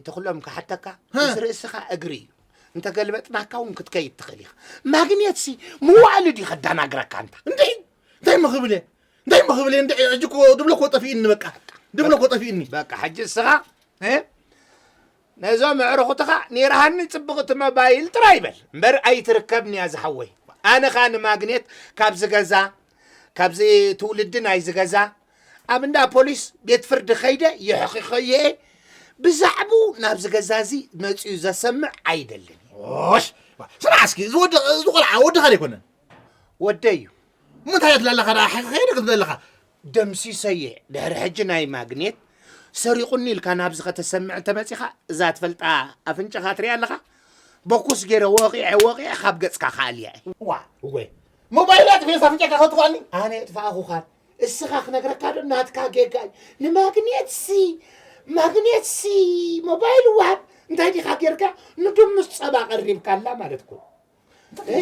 ተኽሎም ክሓተካ፣ ሀ። እዚ ርእስኻ እግሪ እዩ። እንተገልበጥናካ እውን ክትከይድ ትኽእል ኢኻ። ማግኔትሲ መዋእሉ ድዩ ከዳናግረካ እንታ? እንድዒ! እንታይ እሞ ክብል እየ? እንታይ እሞ ክብል እየ? እንድዒ ሕጂ እኮ ድብሎ እኮ ጠፊእኒ በቃ። ድብሎ እኮ ጠፊእኒ። በቃ ሕጂ እስኻ፣ እ? ነዞም ኣዕሩኽትኻ ኔርሃኒ ጽብቕቲ መባይል ጥራይ በል። እምበር ኣይትርከብን እያ ዝሓወይ። ኣነ ኸኣ ንማግኔት ካብዚ ገዛ፣ ካብዚ ትውልዲ ናይዚ ገዛ፣ ኣብ እንዳ ፖሊስ ቤት ፍርዲ ኸይደ የሕኺኸዮ እየ። ብዛዕባኡ ናብዚ ገዛ እዚ መጺኡ ዘሰምዕ ኣይደልን። ኦሽ! ስማዕ እስኪ፣ እዚ ወዲ፣ እዚ ቖልዓ ወድኻ ዶ ኣይኮነን? ወደይ እዩ። ምንታይ እያ ትብላ ኣለኻ ደኣ? ሓቂ ከይደ ክትብል ኣለኻ? ደምሲሰየ። ድሕሪ ሕጂ ናይ ማግኔት ሰሪቑኒ ኢልካ ናብዚ ከተሰምዕ እንተመጺኻ፣ እዛ ትፈልጣ ኣፍንጫኻ ትሪኣ ኣለኻ? በኩስ ገይረ ወቒዐ፣ ወቒዐ ካብ ገጽካ ክኣልያ እየ። ዋ፣ እወ። ሞባይል ኣጥፊኤስ ኣፍንጫካ ከጥፍኣኒ? ኣነ የጥፍኣኹኻን። እስኻ ክነግረካ ዶ ናትካ ጌጋ እዩ። ንማግኔትሲ፣ ማግኔትሲ ሞባይል ወሃብ እንታይ ዲኻ ጌርካ? ንድሙስ ጸባ ቀሪብካላ ማለት እኮ። እ?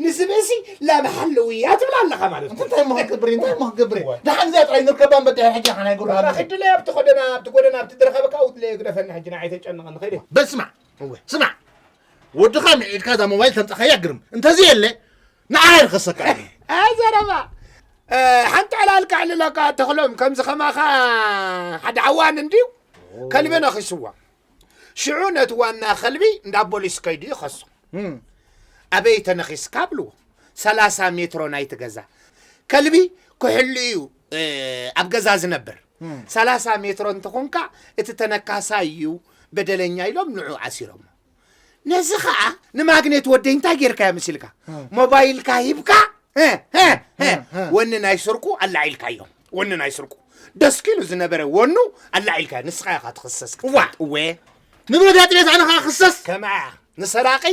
ንዝብእሲ ላም ሓለውያ ትብላ ኣለኻ ማለት እዩ። እንታይ እሞ ክትገብር፣ እንታይ እሞ ክትገብር? እወ። ደሓን እዚኣ ጥራይ ንርከባ እምበር ድሕሪ ሕጂ ኢኻ ናይ ጉራ በቃ ኣለኻ። ክድለይ ኣብቲ ጎደና፣ ኣብቲ ጎደና፣ ኣብቲ ዝረኸበካ ኣውድለዮ ግደፈኒ ሕጂ ንዓይ ተጨንቕኒ፣ ኸይደ። በል ስማዕ፣ እወ። ስማዕ፣ ወድኻ ምዒድካ እዛ ሞባይል ተምጻኻያ ግርም። እንተዚ የለ፣ ንዓይ ርኸሰካ። ኣይ ዘረባ። እ፣ ሓንቲ ዕላል ከዕልለካ ተኽሎም፣ ከምዚ ኸማኻ ሓደ ዓዋን እንድዩ፣ ኦ። ከልቢ ነኺስዋ። ሽዑ ነቲ ዋና ከልቢ እንዳ ፖሊስ ከይዱ ይኸሶ። እም። ኣበይ ተነኺስካ ብልዎ። ሰላሳ ሜትሮ ናይቲ ገዛ። ከልቢ ክሕሉ እዩ፣ እ፣ ኣብ ገዛ ዝነብር። እም። ሰላሳ ሜትሮ እንተኾንካ እቲ ተነካሳይ እዩ በደለኛ ኢሎም ንዑ ኣሲሮሞ። ነዚ ኸዓ ንማግኔት ወደይ እንታይ ጌርካዮ መሲልካ? ሞባይልካ ሂብካ፣ ሀ፣ ሀ፣ ሀ፣ ሀ፣ ሀ። ወኒ ናይ ስርቁ ኣላዒልካዮ። ወኒ ናይ ስርቁ። ደስኪሉ ዝነበረ ወኑ ኣላዒልካዮ። ንስኻ ኢኻ ትኽሰስ ክትፈልጥ። እዋ። እወ። ንብረት ኣጥቤት ኣነ ኸዓ ክሰስ? ከመኣ ንሰራቒ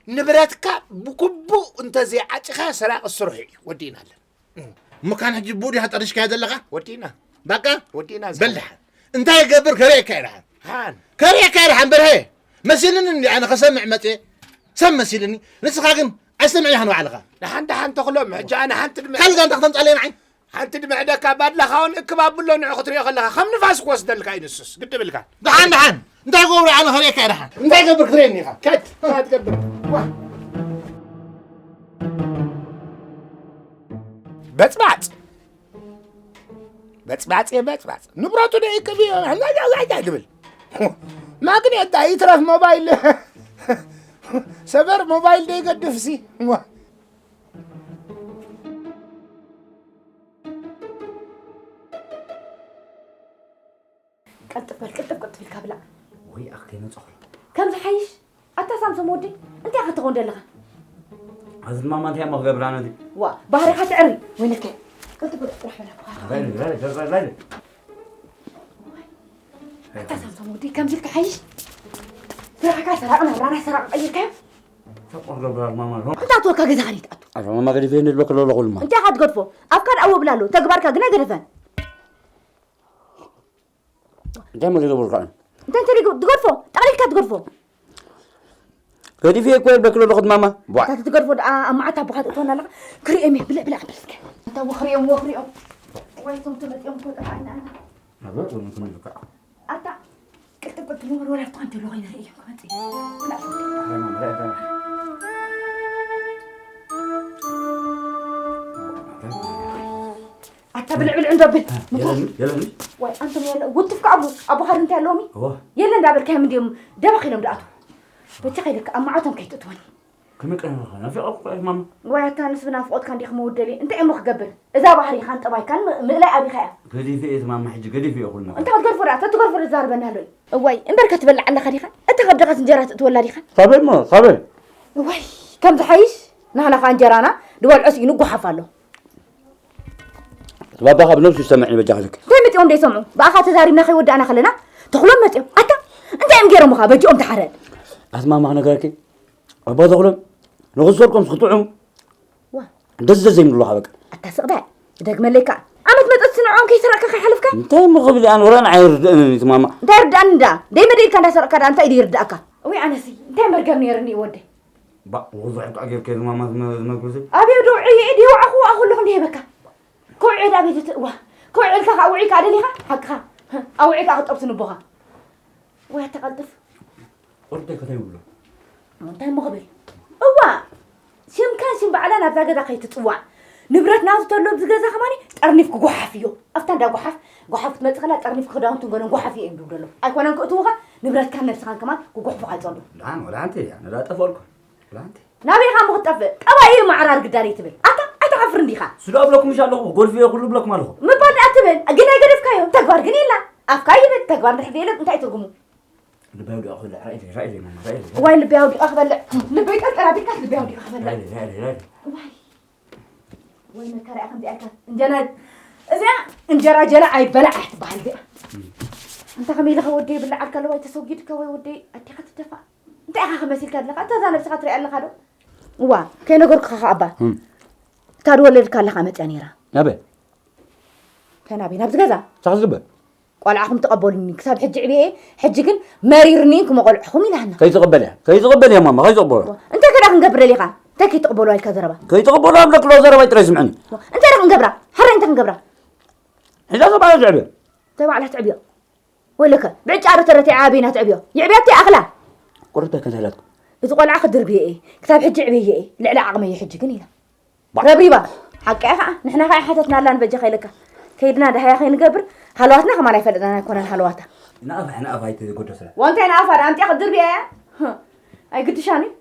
ንብረትካ ብግቡእ እንተዘይዓጺኻ ሰራቒ ስርሑ እዩ። ወዲእና ኣለና። እሞ ካን ሕጂ ብኡ ዲኻ ጠሪሽካዮ ዘለኻ? ወዲእና። በቃ? ወዲእና በል ዝሓ- ደሓን። እንታይ ይገብር ከርእየካ እየ ደሓን። ሃን። ከርእየካ እየ ደሓን በርሀ። መሲልኒ እንዲ ኣነ ከሰምዕ መጽየ። ሰብ መሲልኒ። ንስኻ ግን ኣይሰምዕን ኢኻ ንባዕልኻ። ደሓን ደሓን ተኽሎም። ሕጂ ኣነ ሓንቲ ድመ- ካልእ ጋንታ ክተምጻለይ ንዓይ? ሓንቲ ድመዕደካ ባድላኻ እውን እክብ ኣብሎ ንዑ ክትሪኦ ከለኻ ከም ንፋስ ክወስደልካ እዩ ንሱስ። ግዲ ብልካ። ደሓን ደሓን። እንታይ ገብሩ ኣነ ከርእየካ እየ ደሓን። እንታይ ገብር ክትርእየኒ ኢኻ? ከት። እንታይ ትገብር? ዋ። በጽባጽ። በጽባጽ እየ በጽባጽ። ንብረቱ ዶ ይክብ እዩ? እንታይ ድብል? ማግኔታ ይትረፍ ሞባይል። ሰበር ሞባይል ዶ ይገድፍ ሲ? ዋ። ቀልጥፍ በል፣ ቅልጥፍ ቅልጥፍ ኢልካ ብላዕ። ወይ ኣኽ ከይመጻኹ። ከምዚ ሓይሽ? ኣታ ሳምሶም ወዲ፣ እንታይ ኢኻ ትኸውን ዘለኻ? ኣዝማማ እንታይ እሞ ክገብር ኣነ እዚ? ዋ፣ ባህሪኻ ትዕሪ። ወይለከ። ቅልጥፍ ቅልጥፍ ጥራሕ በል ኣቦኻ። ራይለ፣ ራይለ፣ ራይለ፣ ራይለ። ኣታ ሳምሶም ወዲ፣ ከምዚ ኢልካ ሓይሽ? ስራሕካ ሰራቂ፣ ናብራና ሰራቂ ቀይርካዮ? ተቆርዶ ብራር ማማ ነው። እንታይ ኣትወካ ገዛኻ ዘይትኣቱ? ኣረ ማማ ገዲፈ ንድበክ ኣለኹ ልማ። እንታይ ኢኻ ትገድፎ? ኣፍካ ደኣ ወብላ ኣሎ፣ ተግባርካ ግን ኣይገደፈን። እንታይ ማለት ይገብርካ? እንታይ እንታይ ትገድፎ? ጠቕሊልካ ትገድፎ። ገዲፈ እኮ ይበክሎ ኣለኹ ማማ። ቧ። እንታይ ትገድፎ ደኣ ኣብ መዓት ኣቦኻ ትእትወና ኣለኻ? ክርእዮም እየ፣ ብልዕ ብልዕ ኣንበልስከ። እንታይ ወኽሪኦም ወኽሪኦም። ወይ እቶም ተመጺኦም እኮ ጠፋእና ኣና። ኣበ፣ ወንኩም ይልካ። ኣታ፣ ቅልጥፍ ቅልጥፍ ወር ወር ኣብታ እንተሎ ኸይነ ርእዮም ክመጽእ። ብልዕ። ኣረ ማማ፣ ራይ፣ ራይ። ኣታ ብልዕ ብልዕ እንዶ ብል። የለን፣ የለን። ዋይ፣ ኣንቶም የለ፣ ውትፍ ከኣቡ፣ ኣቦኻ እንታይ ኣለዎም? እዋ። የለ እንዳበልካዮም እንዲዮም ደበኽ ኢሎም ደኣቱ። በጃ ከይደካ ኣብ መዓቶም ከይትእትወኒ። ከመይ ቀን ኣለኻ? ናፊቐኩ እየ ማማ። ዋይ፣ ኣታ ንስ ብናፍቖትካ እንዲኹም መወደሊ። እንታይ እሞ ክገብር? እዛ ባህሪኻን ጠባይካን ም-፣ ምእላይ ኣቢኻ እያ። ገዲፈ እየ ማማ፣ ሕጂ ገዲፈ እየ ኩሉ ነገር። እንታይ ክትገድፎ ደኣ? ተትገድፎ ዶ ትዛርበና ኣሎ እዩ? እዋይ፣ እምበር ከትበልዕ ኣለኻ ዲኻ? እታ ከብድኻስ እንጀራ ትእትወላ ዲኻ? ሳበይ እሞ፣ ሳበይ? እዋይ፣ ከም ዝሓይሽ፣ ናህና ኸኣ እንጀራና ድበልዖ ስኢኑ ጓሓፍ ኣሎ። እቲ ባባኻ ብነብሱ ይሰምዕ እዩ በጃኻ ልክ። እንታይ መጺኦም ዘይሰምዑ? ብኣኻ ተዛሪብና ከይወዳእና ከለና ተኽሎም መጺኦም። ኣታ እንታይ እዮም ገይሮምኻ? በጅኦም ተሓረድ። ኣስማማ ክነገረኪ፣ ኣባ ተኽሎም ንኽሰርቆም ስክትዑ ዋ። ደስ ደስ ዘይምብሉኻ በቃ። ኣታ ስቕ በል። እደግመለይ ከኣ። ኣመት መጸት ስንዖም ከይሰረቕካ ከይሓለፍካ? እንታይ እሞ ክብል እየ ኣነ ወላ ንዓይ ኣይርድእንን እዩ እቲ ማማ። እንታይ ይርድኣኒ እንዳ? ደይ መደይ ኢልካ እንዳሰረቕካ ደኣ እንታይ እዩ ይርድኣካ? ወይ ኣነሲ እንታይ መርገም ነይርኒ እዩ ወደይ? ባእ፣ ብዙሕ እኳ ጌርካ እዩ ማማ ዝመ-፣ ዝመግብሲ። ኣበይ ዶ ውዕየ እየ ድየ ወዓኹ ወኣ ከለኹ እንዲየ በካ። ከውዕየ ዳ ቤት እዋ። ከውዕልካ ከኣ ውዒ ከኣ ደሊኻ ሓቅኻ። ኣውዒ ከኣ ክጠብስ ንቦኻ። ወይ ኣተቐልጥፍ። ቁርደይ ከተይ ብሎ። እንታይ እሞ ክብል? እዋ። ሽምካን ሽም ባዕላ ናብዛ ገዛ ከይትጽዋዕ። ንብረት ናቱ ተሎ ኣብዚ ገዛ ከማኒ ጠርኒፍ ክጓሓፍ እዮ። ኣብታ እንዳ ጓሓፍ፣ ጓሓፍ ክትመጽእ ከላ ጠርኒፍ ክዳውንትን ገለን ጓሓፍ እዮ እዮም ዝብሉ ኣለዉ። ኣይኮነን ክእትዉኻ፣ ንብረትካን ነብስኻን ከማን ክጉሕፉኻ ይጸልኡ። ደሓን ወላ ሓንቲ እያ፣ ነዳ ጠፈልኩ። ወላ ሓንቲ። ናበይ ኢኻ እሞ ክትጠፍእ? ጠባይ እዩ ማዕራር ግዳን እዩ ትብል። ኣታ ኣይትሓፍርን ዲኻ? ስዶ ኣብለኩም ምሽ ኣለኹ፣ ጎልፍ እየ ኩሉ ብለኩም ኣለኹ። ምባል ደኣ ትብል፣ ግን ኣይገደፍካዮ። ተግባር ግን የላ። ኣፍካ ይብል፣ ተግባር እንድሕር ዘየለ እንታይ እዩ ትርጉሙ? ልበይ ኣውዲቐ ክበልዕ፣ ራእይ፣ ራእይ፣ ማማ፣ ራእይ። እዋይ ልበይ ኣውዲቐ ክበልዕ። ልበይ ጠርጠር ኣቢልካስ ልበይ ኣውዲቐ ክበልዕ። ራእይ፣ ራእይ፣ ራእይ። እዋይ። ወይ መከራ ኢኻ ከምዚኣ ኢልካ። እንጀራ፣ እዚኣ እንጀራ ጀላ ኣይበላዕ ትበሃል እዚኣ። እንታይ ከመይ ኢልካ ወደይ ይብልዓልካ ኣለዋ፣ ኣይተሰጒድካ ወይ ወደይ ኣዴኻ ትደፋእ። እንታይ ኢኻ ከመሲልካ ኣለኻ? እታ እዛ ነብስኻ ትሪኣ ኣለኻ ዶ? እዋ፣ ከይነገርኩኻ ኸዓ ኣባ። እም። እታ ዝወለድካ ኣለኻ መፅያ ነይራ። ናበይ? ከናበይ? ናብዚ ገዛ? እንታይ ክትግበር? ቆልዓኹም ተቐበሉኒ፣ ክሳብ ሕጂ ዕብየ፣ ሕጂ ግን መሪርኒ ክመቐልዕኹም ኢላትና። ከይትቕበል እያ፣ ከይትቕበል እያ ማማ፣ ከይትቕበሎ። እንታይ ከዳ ክንገብር ደሊኻ? እንታይ ከይትቕበሎ ኢልካ ዘረባ? ከይትቕበሎ ኣብ ለክሎ ዘረባ ጥራይ ስምዕኒ። እንታይ ዳ ክንገብራ? ሕራይ እንታይ ክንገብራ? ሒዛ ተባዕላ ትዕብዮ። ተባዕላ ትዕብዮ። ወለከ፣ ብዕጫ ዶ ተረቲዓ ኣበይና ትዕብዮ? ይዕብያ እቲ ኣኽላ። ቁርብ እንታይ ከንተላትኩም? እዚ ቆልዓ ክድርብየ እየ፣ ክሳብ ሕጂ ዕብየ እየ፣ ልዕሊ ዓቕመይ እዩ ሕጂ ግን ኢላ። ባ- ረብሪባ። ሓቂ እያ ኸዓ፣ ንሕና ኸዓ ሓተትና ኣላ ንበጃ ከይለካ። ከይድና ደሃያ ከይንገብር፣ ሃለዋትና ከማን ኣይፈለጥናን ኣይኮነን ሃለዋታ። ንኣፋ፣ ንኣፋ ኣይትጎደስላ። ወንታይ ንኣፋ ደኣ ኣምጥያ ክትድርብያ እያ? ህም። ኣይግድሻን እዩ።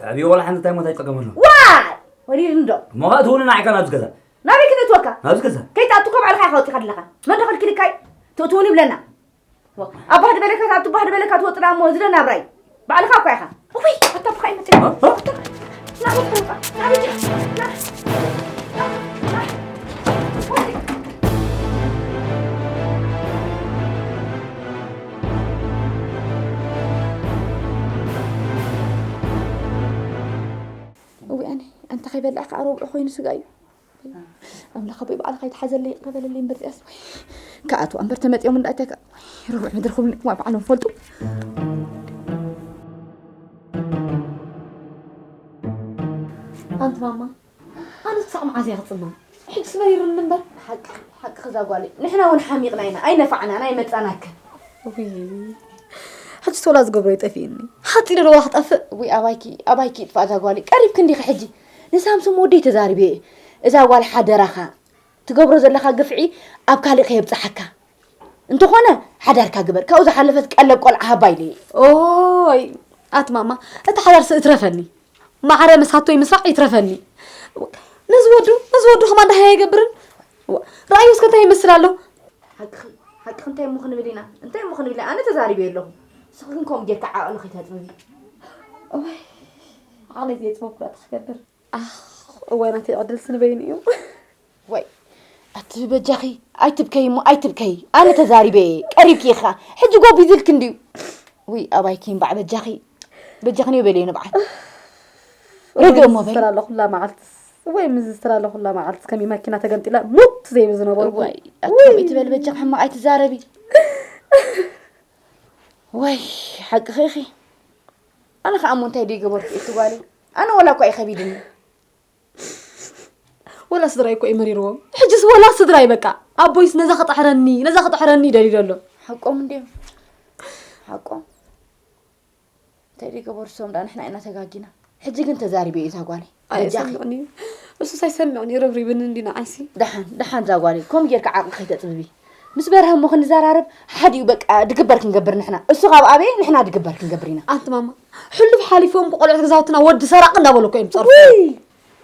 ተዕብዮ ወላ ሓንቲ እንታይ ሞት ኣይጸገመሉ። ዋይ! ወሊድ እንዶ። እሞ ኸዓ ትውንና ዓይካ ናብዚ ገዛ። ናበይ ክነእትወካ? ናብዚ ገዛ። ከይትኣቱ እኮ ባዕልኻ ኢኻ ወጺኻ ኣለኻ። መን ዶ ከልኪልካ እዩ? ትእትውኒ ብለና። ኣባህ ድበለካ፣ ኣብ ትባህ ድበለካ ትወጥና እሞ፣ እዚ ዶ ናብራይ? ባዕልኻ እኳ ኢኻ። እኹ፣ ኣታ ብኻይ መጽእ። ና፣ ና፣ ና፣ ና፣ ና፣ ና፣ ና። እውይ፣ ኣነ ኣንተ ከይበላዕካ ኣረብዑ ኮይኑ ስጋ እዩ። ኣምላኽ ኣቦይ፣ ባዕልኻ ይትሓዘለይ፣ ይቕረ በለለይ እምበር እዚኣስ፣ ወይ፣ ክኣትዋ እምበር ተመጺኦም እንዳእተካ፣ ወይ፣ ርቡዕ ምድሪ ክብሉ እኮ ባዕሎም ፈልጡ። ኣንቲ ማማ፣ ኣነስ ክሳዕ መዓዝ እየ ክጽመም? ሕጅስ መሪርኒ እምበር። ሓቂ፣ ሓቂ፣ እዛ ጓለይ። ንሕና እውን ሓሚቕና ኢና፣ ኣይነፋዕናን፣ ኣይመጻናክን። ውይ፣ ሕጂ ተወላ ዝገብሮ ይጠፍእኒ። ሓፂ ዶ ደወላ ክጠፍእ? ውይ፣ ኣባይኪ፣ ኣባይኪ ይጥፋእ እዛ ጓለይ። ቀሪብኪ እንዲኺ ሕጂ። ንሳምሶም ወደይ ተዛሪበ እየ። እዛ ጓል ሓደራኻ። ትገብሮ ዘለኻ ግፍዒ ኣብ ካልእ ከየብጽሓካ። እንተኾነ ሓዳርካ ግበር። ካብኡ ዝሓለፈት ቀለብ ቆልዓ ሃባ ኢለ እየ። ኦይ፣ ኣቲ ማማ፣ እቲ ሓዳርሲ እትረፈኒ። ማዕረ ምስ ሃቶይ ምስራዕ ይትረፈኒ። ነዚ ወዱ፣ ነዚ ወዱ ከማን ደሃይ ኣይገብርን። ዋ፣ ረኣዩ እስከ እንታይ ይመስል ኣሎ? ሓቅኺ፣ ሓቅኺ እንታይ እሞ ክንብል ኢና? እንታይ እሞ ክንብል ኢና? ኣነ ተዛሪበ ኣለኹ። ንስኺ ግን ከምኡ ጌርካ ዓቕሊ ከይተጥብቢ። እዋይ፣ ዓቕሊ ዘየጥበብኩ ዳኣ እንታይ ክገብር? ኣኽ፣ እዋይ ናተይ ዕድል ስንበይኑ እዩ። ወይ፣ ኣቲ በጃኺ፣ ኣይትብከይ እሞ ኣይትብከይ። ኣነ ተዛሪበ እየ፣ ቀሪብኪ ኢኻ። ሕጂ ጎቢዝልኪ እንድዩ። ውይ፣ ኣባይኪ እምባዕ በጃኺ። በጃኺ ንበልዮ ንብዓት። ርግእ እሞ በይ። ዝስተላለኹላ መዓልትስ፣ ወይ ምስ ዝተላለኹላ መዓልትስ ከመይ ማኪና ተገምጢላ ሙት ዘይብል ዝነበርኩ። እዋይ፣ ኣቲ ውይ። ከምኡ ትበል በጃኺ ሕማቕ ኣይትዛረቢ። ወይ፣ ሓቅኺ ኢኺ። ኣነ ኸኣ እሞ እንታይ ደይገበርኩ እቲ ጓለይ? ኣነ ወላ እኳ እዩ ከቢድኒ። ወላ ስድራይ እኮ እዩ መሪርዎም። ሕጅስ ወላ ስድራይ በቃ። ኣቦይስ ነዛ ክጥሕረኒ፣ ነዛ ክጥሕረኒ ደልዩ ዘሎ። ሓቆም እንድዮም። ሓቆም። እንታይ ደይ ገበሩ ሰም ደኣ ንሕና ኢና ተጋጊና። ሕጂ ግን ተዛሪበ እዩ እዛ ጓለይ። በጃኺ። ኣይሰምዕን እዩ። እሱስ ኣይሰምዕን እዩ፣ ረብሪብኒ እንዲ ንዓይሲ። ደሓን፣ ደሓን እዛ ጓለይ። ከምኡ ጌርካ ዓቕሊ ከይተጽብቢ። ምስ በርሀ እሞ ክንዘራረብ ሓዲኡ በቃ ድግበር ክንገብር ንሕና። እሱ ካብ ኣበየ ንሕና ድግበር ክንገብር ኢና። ኣንቲ ማማ፣ ሕሉፍ ሓሊፎም ቆልዑት ገዛውትና ወዲ ሰራቂ እንዳበሉ እኮ እዮም ዝጸርፉ። ውይ!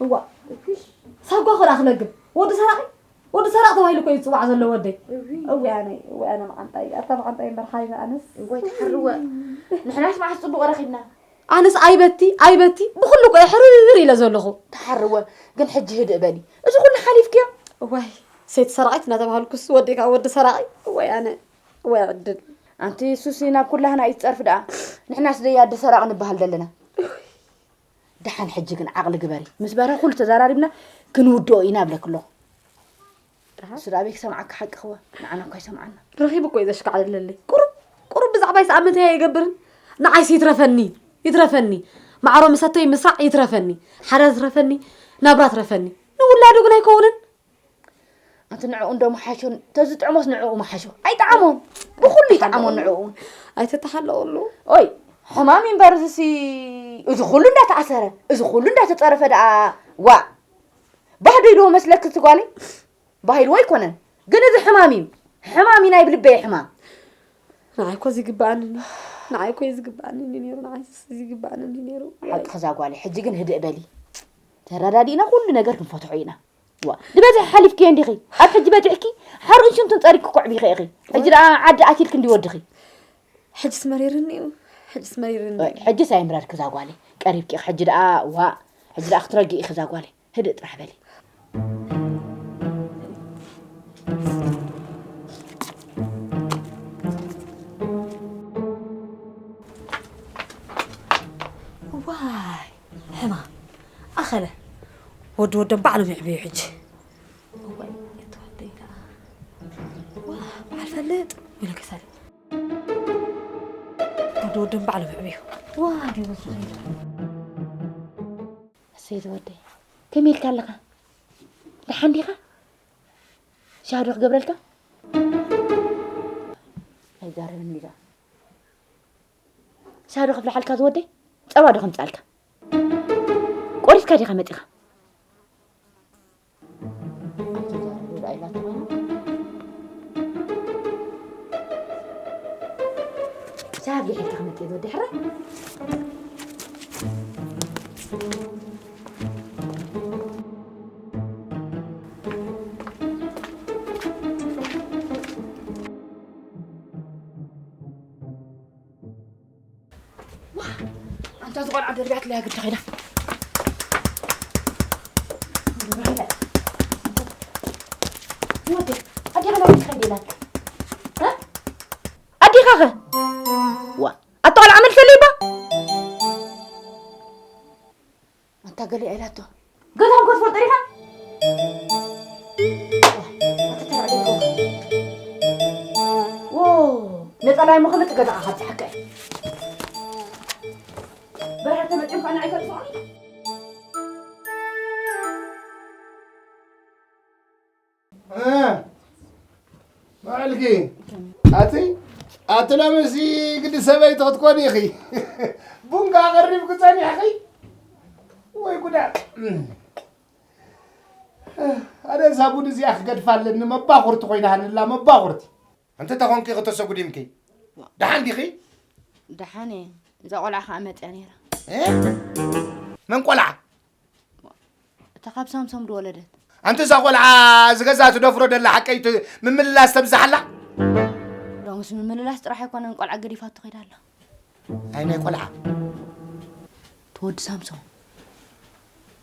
እዋ፣ ሳጓ ኸዳ ክለግብ። ወዲ ሰራቂ? ወዲ ሰራቂ ተባሂሉ እኮ እዩ ዝጽዋዕ ዘሎ ወደይ። እዊ። እዊ ኣነ፣ እዊ ኣነ መዓንጣይ። ኣታ መዓንጣይ እምበር ሓይና ኣነስ። እዋይ ተሓርወ። ንሕናስ መዓስ ጽቡቕ ረኺብና። ኣነስ ኣይበቲ፣ ኣይበቲ፣ ብኹሉ እኮ እየ ሕርር ኢለ ዘለኹ። ተሓርወ፣ ግን ሕጂ ህድእ በሊ። እዚ ኩሉ ሓሊፍክዮ? እዋይ፣ ሰይቲ ሰራቒት እናተባሃልኩስ ወደይ ከዓ ወዲ ሰራቒ? እዋይ ኣነ፣ እዋይ ዕድል። ኣንቲ ሱሲ ናብ ኩላህና እዩ ዝጸርፍ ደኣ። ንሕናስ ደይ ኣዲ ሰራቒ ንበሃል ዘለና። ደሓን ሕጂ ግን ዓቕሊ ግበሪ። ምስ በርሀ ኩሉ ተዘራሪብና ክንውድኦ ኢና እብለኪ ኣለኹ። ደሓን? እሱ ደኣ ኣበይ ክሰምዓካ ሓቂ ክወ? ንዓና እኳ ይሰምዓና። ረኺቡ እኮ እዩ ዘሽካዕልለለይ። ቁሩብ፣ ቁሩብ ብዛዕባይ ሰኣመት እያ ኣይገብርን። ንዓይሲ ይትረፈኒ፣ ይትረፈኒ። ማዕሮ ምሰተይ ምስራዕ ይትረፈኒ። ሓዳር ዝትረፈኒ፣ ናብራ ትረፈኒ። ንውላዱ ግን ኣይከውንን። ኣንቲ ንዕኡ እንዶ መሓሾ፣ ተዝጥዕሞስ ንዕኡ መሓሾ። ኣይጠዓሞን። ብኹሉ ይጠዓሞን ንዕኡ። ኣይትተሓለቑሉ። ኦይ፣ ሕማም እዩ እምበር እዚሲ፣ እዚ ኩሉ እንዳተኣሰረ፣ እዚ ኩሉ እንዳተጸረፈ ደኣ፣ ዋእ። ባህዶ ኢልዎ መስለኪ እቲ ጓለይ? ባህ ኢልዎ ኣይኮነን። ግን እዚ ሕማም እዩ። ሕማም እዩ ናይ ብልበይ ሕማም። ንዓይ እኮ እዚ ይግብኣኒ እዩ። ንዓይ እኮ እዚ ይግብኣኒ እዩ ነይሩ። ንዓይ እዚ ይግብኣኒ እዩ ነይሩ። ሓቂ ከዛ ጓለይ፣ ሕጂ ግን ህድእ በሊ። ተረዳዲእና ኩሉ ነገር ክንፈትሖ ኢና። ዋ፣ ንበዝሒ ሓሊፍክዮ እንዲኺ። ኣብ ሕጂ በዚሕኪ፣ ሓሩን ሽንቱን ጸሪግኪ ኮዕቢኺ ኢኺ። ሕጂ ደኣ ዓዲ ኣትልኪ እንዲ ወድኺ። ሕጅስ መሪርኒ እዩ። ሕጅስ መሪርኒ እዩ። ሕጅስ ኣይምረርኪ እዛ ጓለይ። ቀሪብኪ ኢኺ። ሕጂ ደኣ፣ ዋ፣ ሕጂ ደኣ ክትረግኢ ኢኺ እዛ ጓለይ። ህድእ ጥራሕ በሊ። ዋይ፣ ሕማም። ኣኸለ። ወዲ ወዶም ባዕሎም ይዕብዩ ሕጂ። እዋይ፣ እተወደይ ከኣ። ዋ፣ በዓል ፈልጥ፣ ወይለከ ሳሊ። ወዲ ወዶም ባዕሎም ይዕብዩ። ዋ፣ ገበዝ ረኺቡ። እሰይ ዝወደይ፣ ከመይ ኢልካ ኣለኻ? ደሓን ዲኻ? ሻሂ ዶ ክገብረልካ? ኣይዛረብን ዲዛ። ሻሂ ዶ ክፍልሓልካ ዝወደይ? ጸባ ዶ ከምጽኣልካ? ቆሪስካ ዲኻ መጺኻ? ኣይትዛረብ ዶ ኢላቶ ኮይና? ሻሂ ኣፍሊሐልካ ክመጽእ ዝወደይ ሕራይ? ዋ፣ ኣንታ እዚ ቆልዓ ደርቢያትለያ ግዲ ኸይዳ። ወዲ፣ ኣዴኻ ናበይ ትኸይድ ኢላትካ? እ? ኣዴኻ ኸ? ዋ፣ ኣታ ቆልዓ መልሰለይ እባ። ኣንታ ገሊኣ ኢላቶ። ገዛኹም ከ ትፈልጦ ዲኻ? ዋ፣ ኣታ ተራዕደ ይኸውን። ዎ፣ ነጸላይ እሞ ክመጽእ ገዛኻ ካብ ዝሓቀ። በርሀ ተመጺኡ ከኣ ንዓይ ከጥፍኦኒ? እ፣ ውዕልኪ። ኣቲ፣ ኣቲ ሎምሲ ግዲ ሰበይቲ ክትኮኒ ኢኺ። ቡን ከኣ ቀሪብኪ ጸኒሕኺ። ወይ ጉዳ። ኣነ እዛ ቡን እዚኣ ክገድፋ ኣለኒ። መባኹርቲ ኮይና ሃንላ፣ መባኹርቲ። እንተ ተኾንኪ ክተሰጉዲምኪ። ደሓን ዲኺ? ደሓን እየ። እዛ ቆልዓ ከኣ መጽያ ነይራ። እ? መን ቆልዓ? እታ ካብ ሳምሶም ዝወለደት። ኣንቲ እዛ ቆልዓ እዚ ገዛ ትደፍሮ ደላ ሓቀይ ት-፣ ምምልላስ ተብዝሓላ? ሎምስ ምምልላስ ጥራሕ ኣይኮነን፣ ቆልዓ ገዲፋቶ ከይዳ ኣላ። ኣይ ናይ ቆልዓ? እቲ ወዲ ሳምሶም።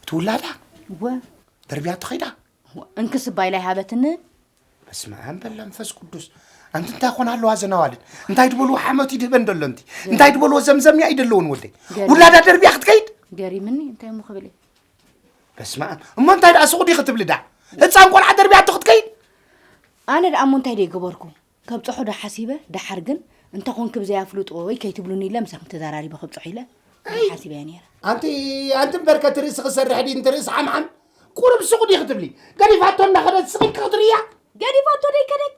እቲ ውላዳ? እወ። ደርብያቶ ከይዳ? እወ፣ እንክስ እባ ኢላ ይሃበትኒ። በስመ ኣብ በል መንፈስ ቅዱስ። ኣንቲ እንታይ ኮን ኣለዋ ዘን ኣዋልድ? እንታይ ድበልዎ ሓሞት ይድህበን ደሎ ኣንቲ? እንታይ ድበልዎ ዘምዘም እያ ይደለውን ወደይ? ገለ። ውላዳ ደርብያ ክትከይድ? ገሪምኒ፣ እንታይ እሞ ክብል እየ? በስመ ኣብ። እሞ እንታይ ደኣ ሱቕ ዲኺ ትብሊ ደኣ? ህፃን ቆልዓ ደርብያቶ ክትከይድ? ኣነ ደኣ እሞ እንታይ ደይ ገበርኩ? ከብፅሖ ዶ ሓሲበ፣ ደሓር ግን እንተ ኾንኪ ብዘይ ኣፍልጦ ወይ ከይትብሉኒ ኢለ ምሳኹም ተዘራሪበ ከብፅሖ ኢለ ሓሲበ እየ ነይረ። ኣንቲ፣ ኣንቲ እምበር ከ እቲ ርእሲ ክሰርሕ ድዩ፣ እንቲ ርእሲ ሓምሓም? ቁሩብ ሱቕ ዲኺ ትብሊ? ገዲፋቶ እናኸደት ስቕ ኢልኪ ክትርእያ? ገዲፋቶ ደይ ከደት?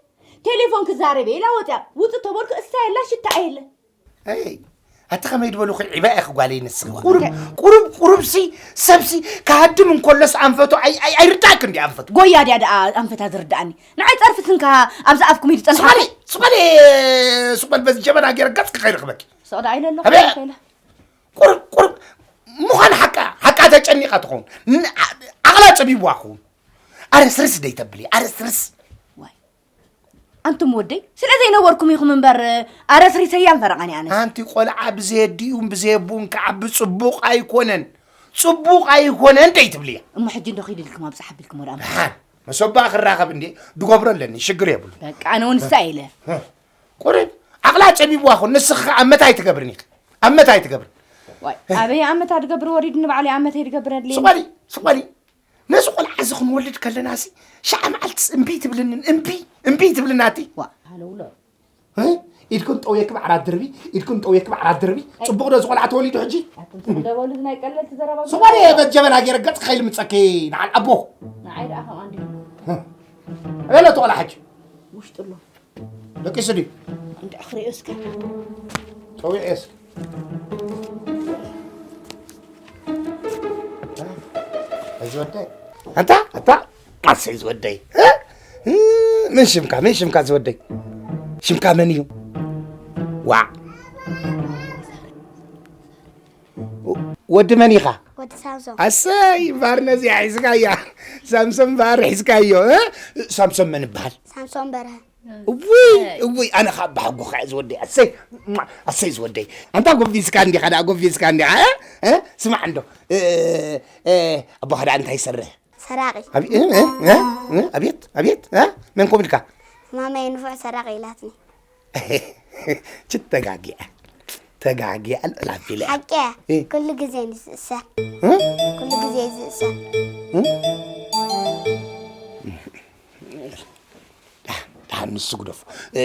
ቴሌፎን ክዛረብ እየ ኢላ ወፅያ። ውፅእ ተበልኩ እሳ የላ ሽታ የለ። ኣይ፣ ኣቲ ከመይ ድበሉኺ ዒባ ኢኺ ጓለይ ንስኺ። ቁሩብ፣ ቁሩብ፣ ቁሩብሲ ሰብሲ ክሃድም እንከሎስ ኣንፈቱ ኣይ-፣ ኣይ-፣ ኣይርዳእክን ድዩ ኣንፈቱ? ጎያ ድያ ደኣ ኣንፈታ ዝርድኣኒ? ንዓይ ጸርፊ ስንካ ኣብዛ ኣፍኩም ኢሉ ጸንሓ። ስቕ በሊ፣ ስቕ በሊ፣ ስቕ በሊ፣ በዚ ጀበና ገይረ ገጽኪ ከይረኽበኪ። ስቕ ደኣ ኢለ ኣለኹ ኣበይ? ከይለ። ቁሩብ፣ ቁሩብ፣ ምዃን ሓቃ፣ ሓቃ ተጨኒቓ ትኸውን። ን-፣ ዓ-፣ ዓቕላ ጸቢብዋ ክኸውን። ኣረስርስ ደይተብሊ፣ ኣረስርስ። ዋይ። ኣንቱም ወደይ፣ ስለ ዘይነበርኩም ኢኹም እምበር፣ ኣረስሪሰያን ፈረቓኒ ኣነስ። ኣንቲ ቆልዓ ብዘየዲኡን ብዘየቡን ክዓቢ ጽቡቕ ኣይኮነን። ጽቡቕ ኣይኮነን ደይትብልያ። እሞ ሕጂ እንዶ ኺድ ኢልኩም ኣብጽሕ ኣቢልኩም ወደ ኣምላኽ። ደሓን፣ መሶባ ክራኸብ እንዴ፣ ድገብሮ ኣለኒ፣ ሽግር የብሉ። በቃ፣ ኣነ እውን ንሳ ኢለ። ቁሩብ፣ ዓቕላ ጸቢብዋ ኹን፣ ንስኺ ኸኣ ኣመት ኣይትገብርን ኢኺ። ኣመት ኣይትገብርን። ዋይ፣ ኣበይ ኣመት ኣድገብር ወሪድኒ ባዕለይ ኣመት ኣይድገብር ኣድልየኒ። ስቕ በሊ፣ ስቕ በሊ። ነዚ ቆልዓ እዚ ክንወልድ ከለናሲ፣ ሸዓ መዓልትስ እምቢ ትብልንን፣ እምቢ፣ እምቢ ትብልና ኣቲ። ዋ፣ ሃለውሎ። እ? ኢድክን ጠውየኪ ብዓራት ድርቢ፣ ኢድክን ጠውየኪ ብዓራት ድርቢ። ኣይ። ጽቡቕ ዶ እዚ ቆልዓ ተወሊዱ ሕጂ? ኣቱም ስቕ ደበሉ፣ እዚ ናይ ቀለልቲ ዘረባ ስቕ በሊ፣ በጀበና ገይረ ገጽ ከይልምጸኪ ንዓል ኣቦ። ንዓይ ደኣ ከምኣ እንዲሁ። እ? ኣበይ ኣሎ እቲ ቆልዓ ሕጂ? ውሽጢ ኣሎ። ደቂሱ ድዩ? እንድዒ ክርእዮ እስከ። ጸዊዐ እስከ። እዚ ወደይ። ኣንታ፣ ኣንታ፣ ኣሰይ ዝወደይ። እ? እ፣ ምን ሽምካ፣ ምን ሽምካ ዝወደይ? ሽምካ መን እዩ? ዋዕ። ወዲ መን ኢኻ? ወዲ ሳምሶም። ኣሰይ፣ እምበኣር ነዚኣ ሒዝካያ። ሳምሶም እምበኣር ሒዝካዮ፣ እ? ሳምሶም መን ይበሃል? ሳምሶም በርሀ። እውይ፣ እውይ፣ ኣነ ኻብ ብሓጎኻ እየ ዝወደይ። ኣሰይ፣ ኣሰይ ዝወደይ። ኣንታ ጎቢዝካ እንዲኻ ደኣ፣ ጎቢዝካ እንዲኻ፣ እ? እ? ስማዕ እንዶ፣ እ፣ እ፣ ኣቦኻ ደኣ እንታይ ይሰርሕ? ሰራቒ። ኣብ-፣ እ፣ እ፣ እ፣ እ፣ ኣቤት፣ ኣቤት፣ እ? መን ኮን ኢልካ? ማማይ ንፉዕ ሰራቒ ኢላትኒ። ችት ተጋጊዐ፣ ተጋጊዐ ልዕል ኣቢለ። ሓቂ እያ። እ። ኩሉ ግዜ ንዝእሰር። እ? ኩሉ ግዜ ዝእሰር። እ? ደሓን ንሱ ግደፎ። እ፣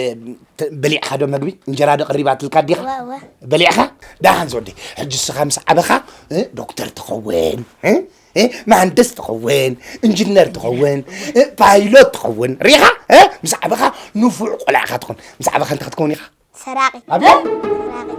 ተ-፣ በሊዕኻ ዶ መግቢ? እንጀራ ዶ ቀሪባትልካ ኣዴኻ? እወ፣ እወ። በሊዕኻ? ደሓን ዝወደይ። ሕጂ እስኻ ምስ ዓበኻ፣ እ፣ ዶክተር ትኸውን፣ እ፣ እ፣ መሃንደስ ትኸውን፣ ኢንጂነር ትኸውን፣ እ፣ ፓይሎት ትኸውን። ሪኢኻ? እ፣ ምስ ዓበኻ ንፉዕ ቆልዓ ኢኻ ትኸውን። ምስ ዓበኻ እንታይ ክትከውን ኢኻ? ሰራቒ። ኣቤት? ሰራቒ።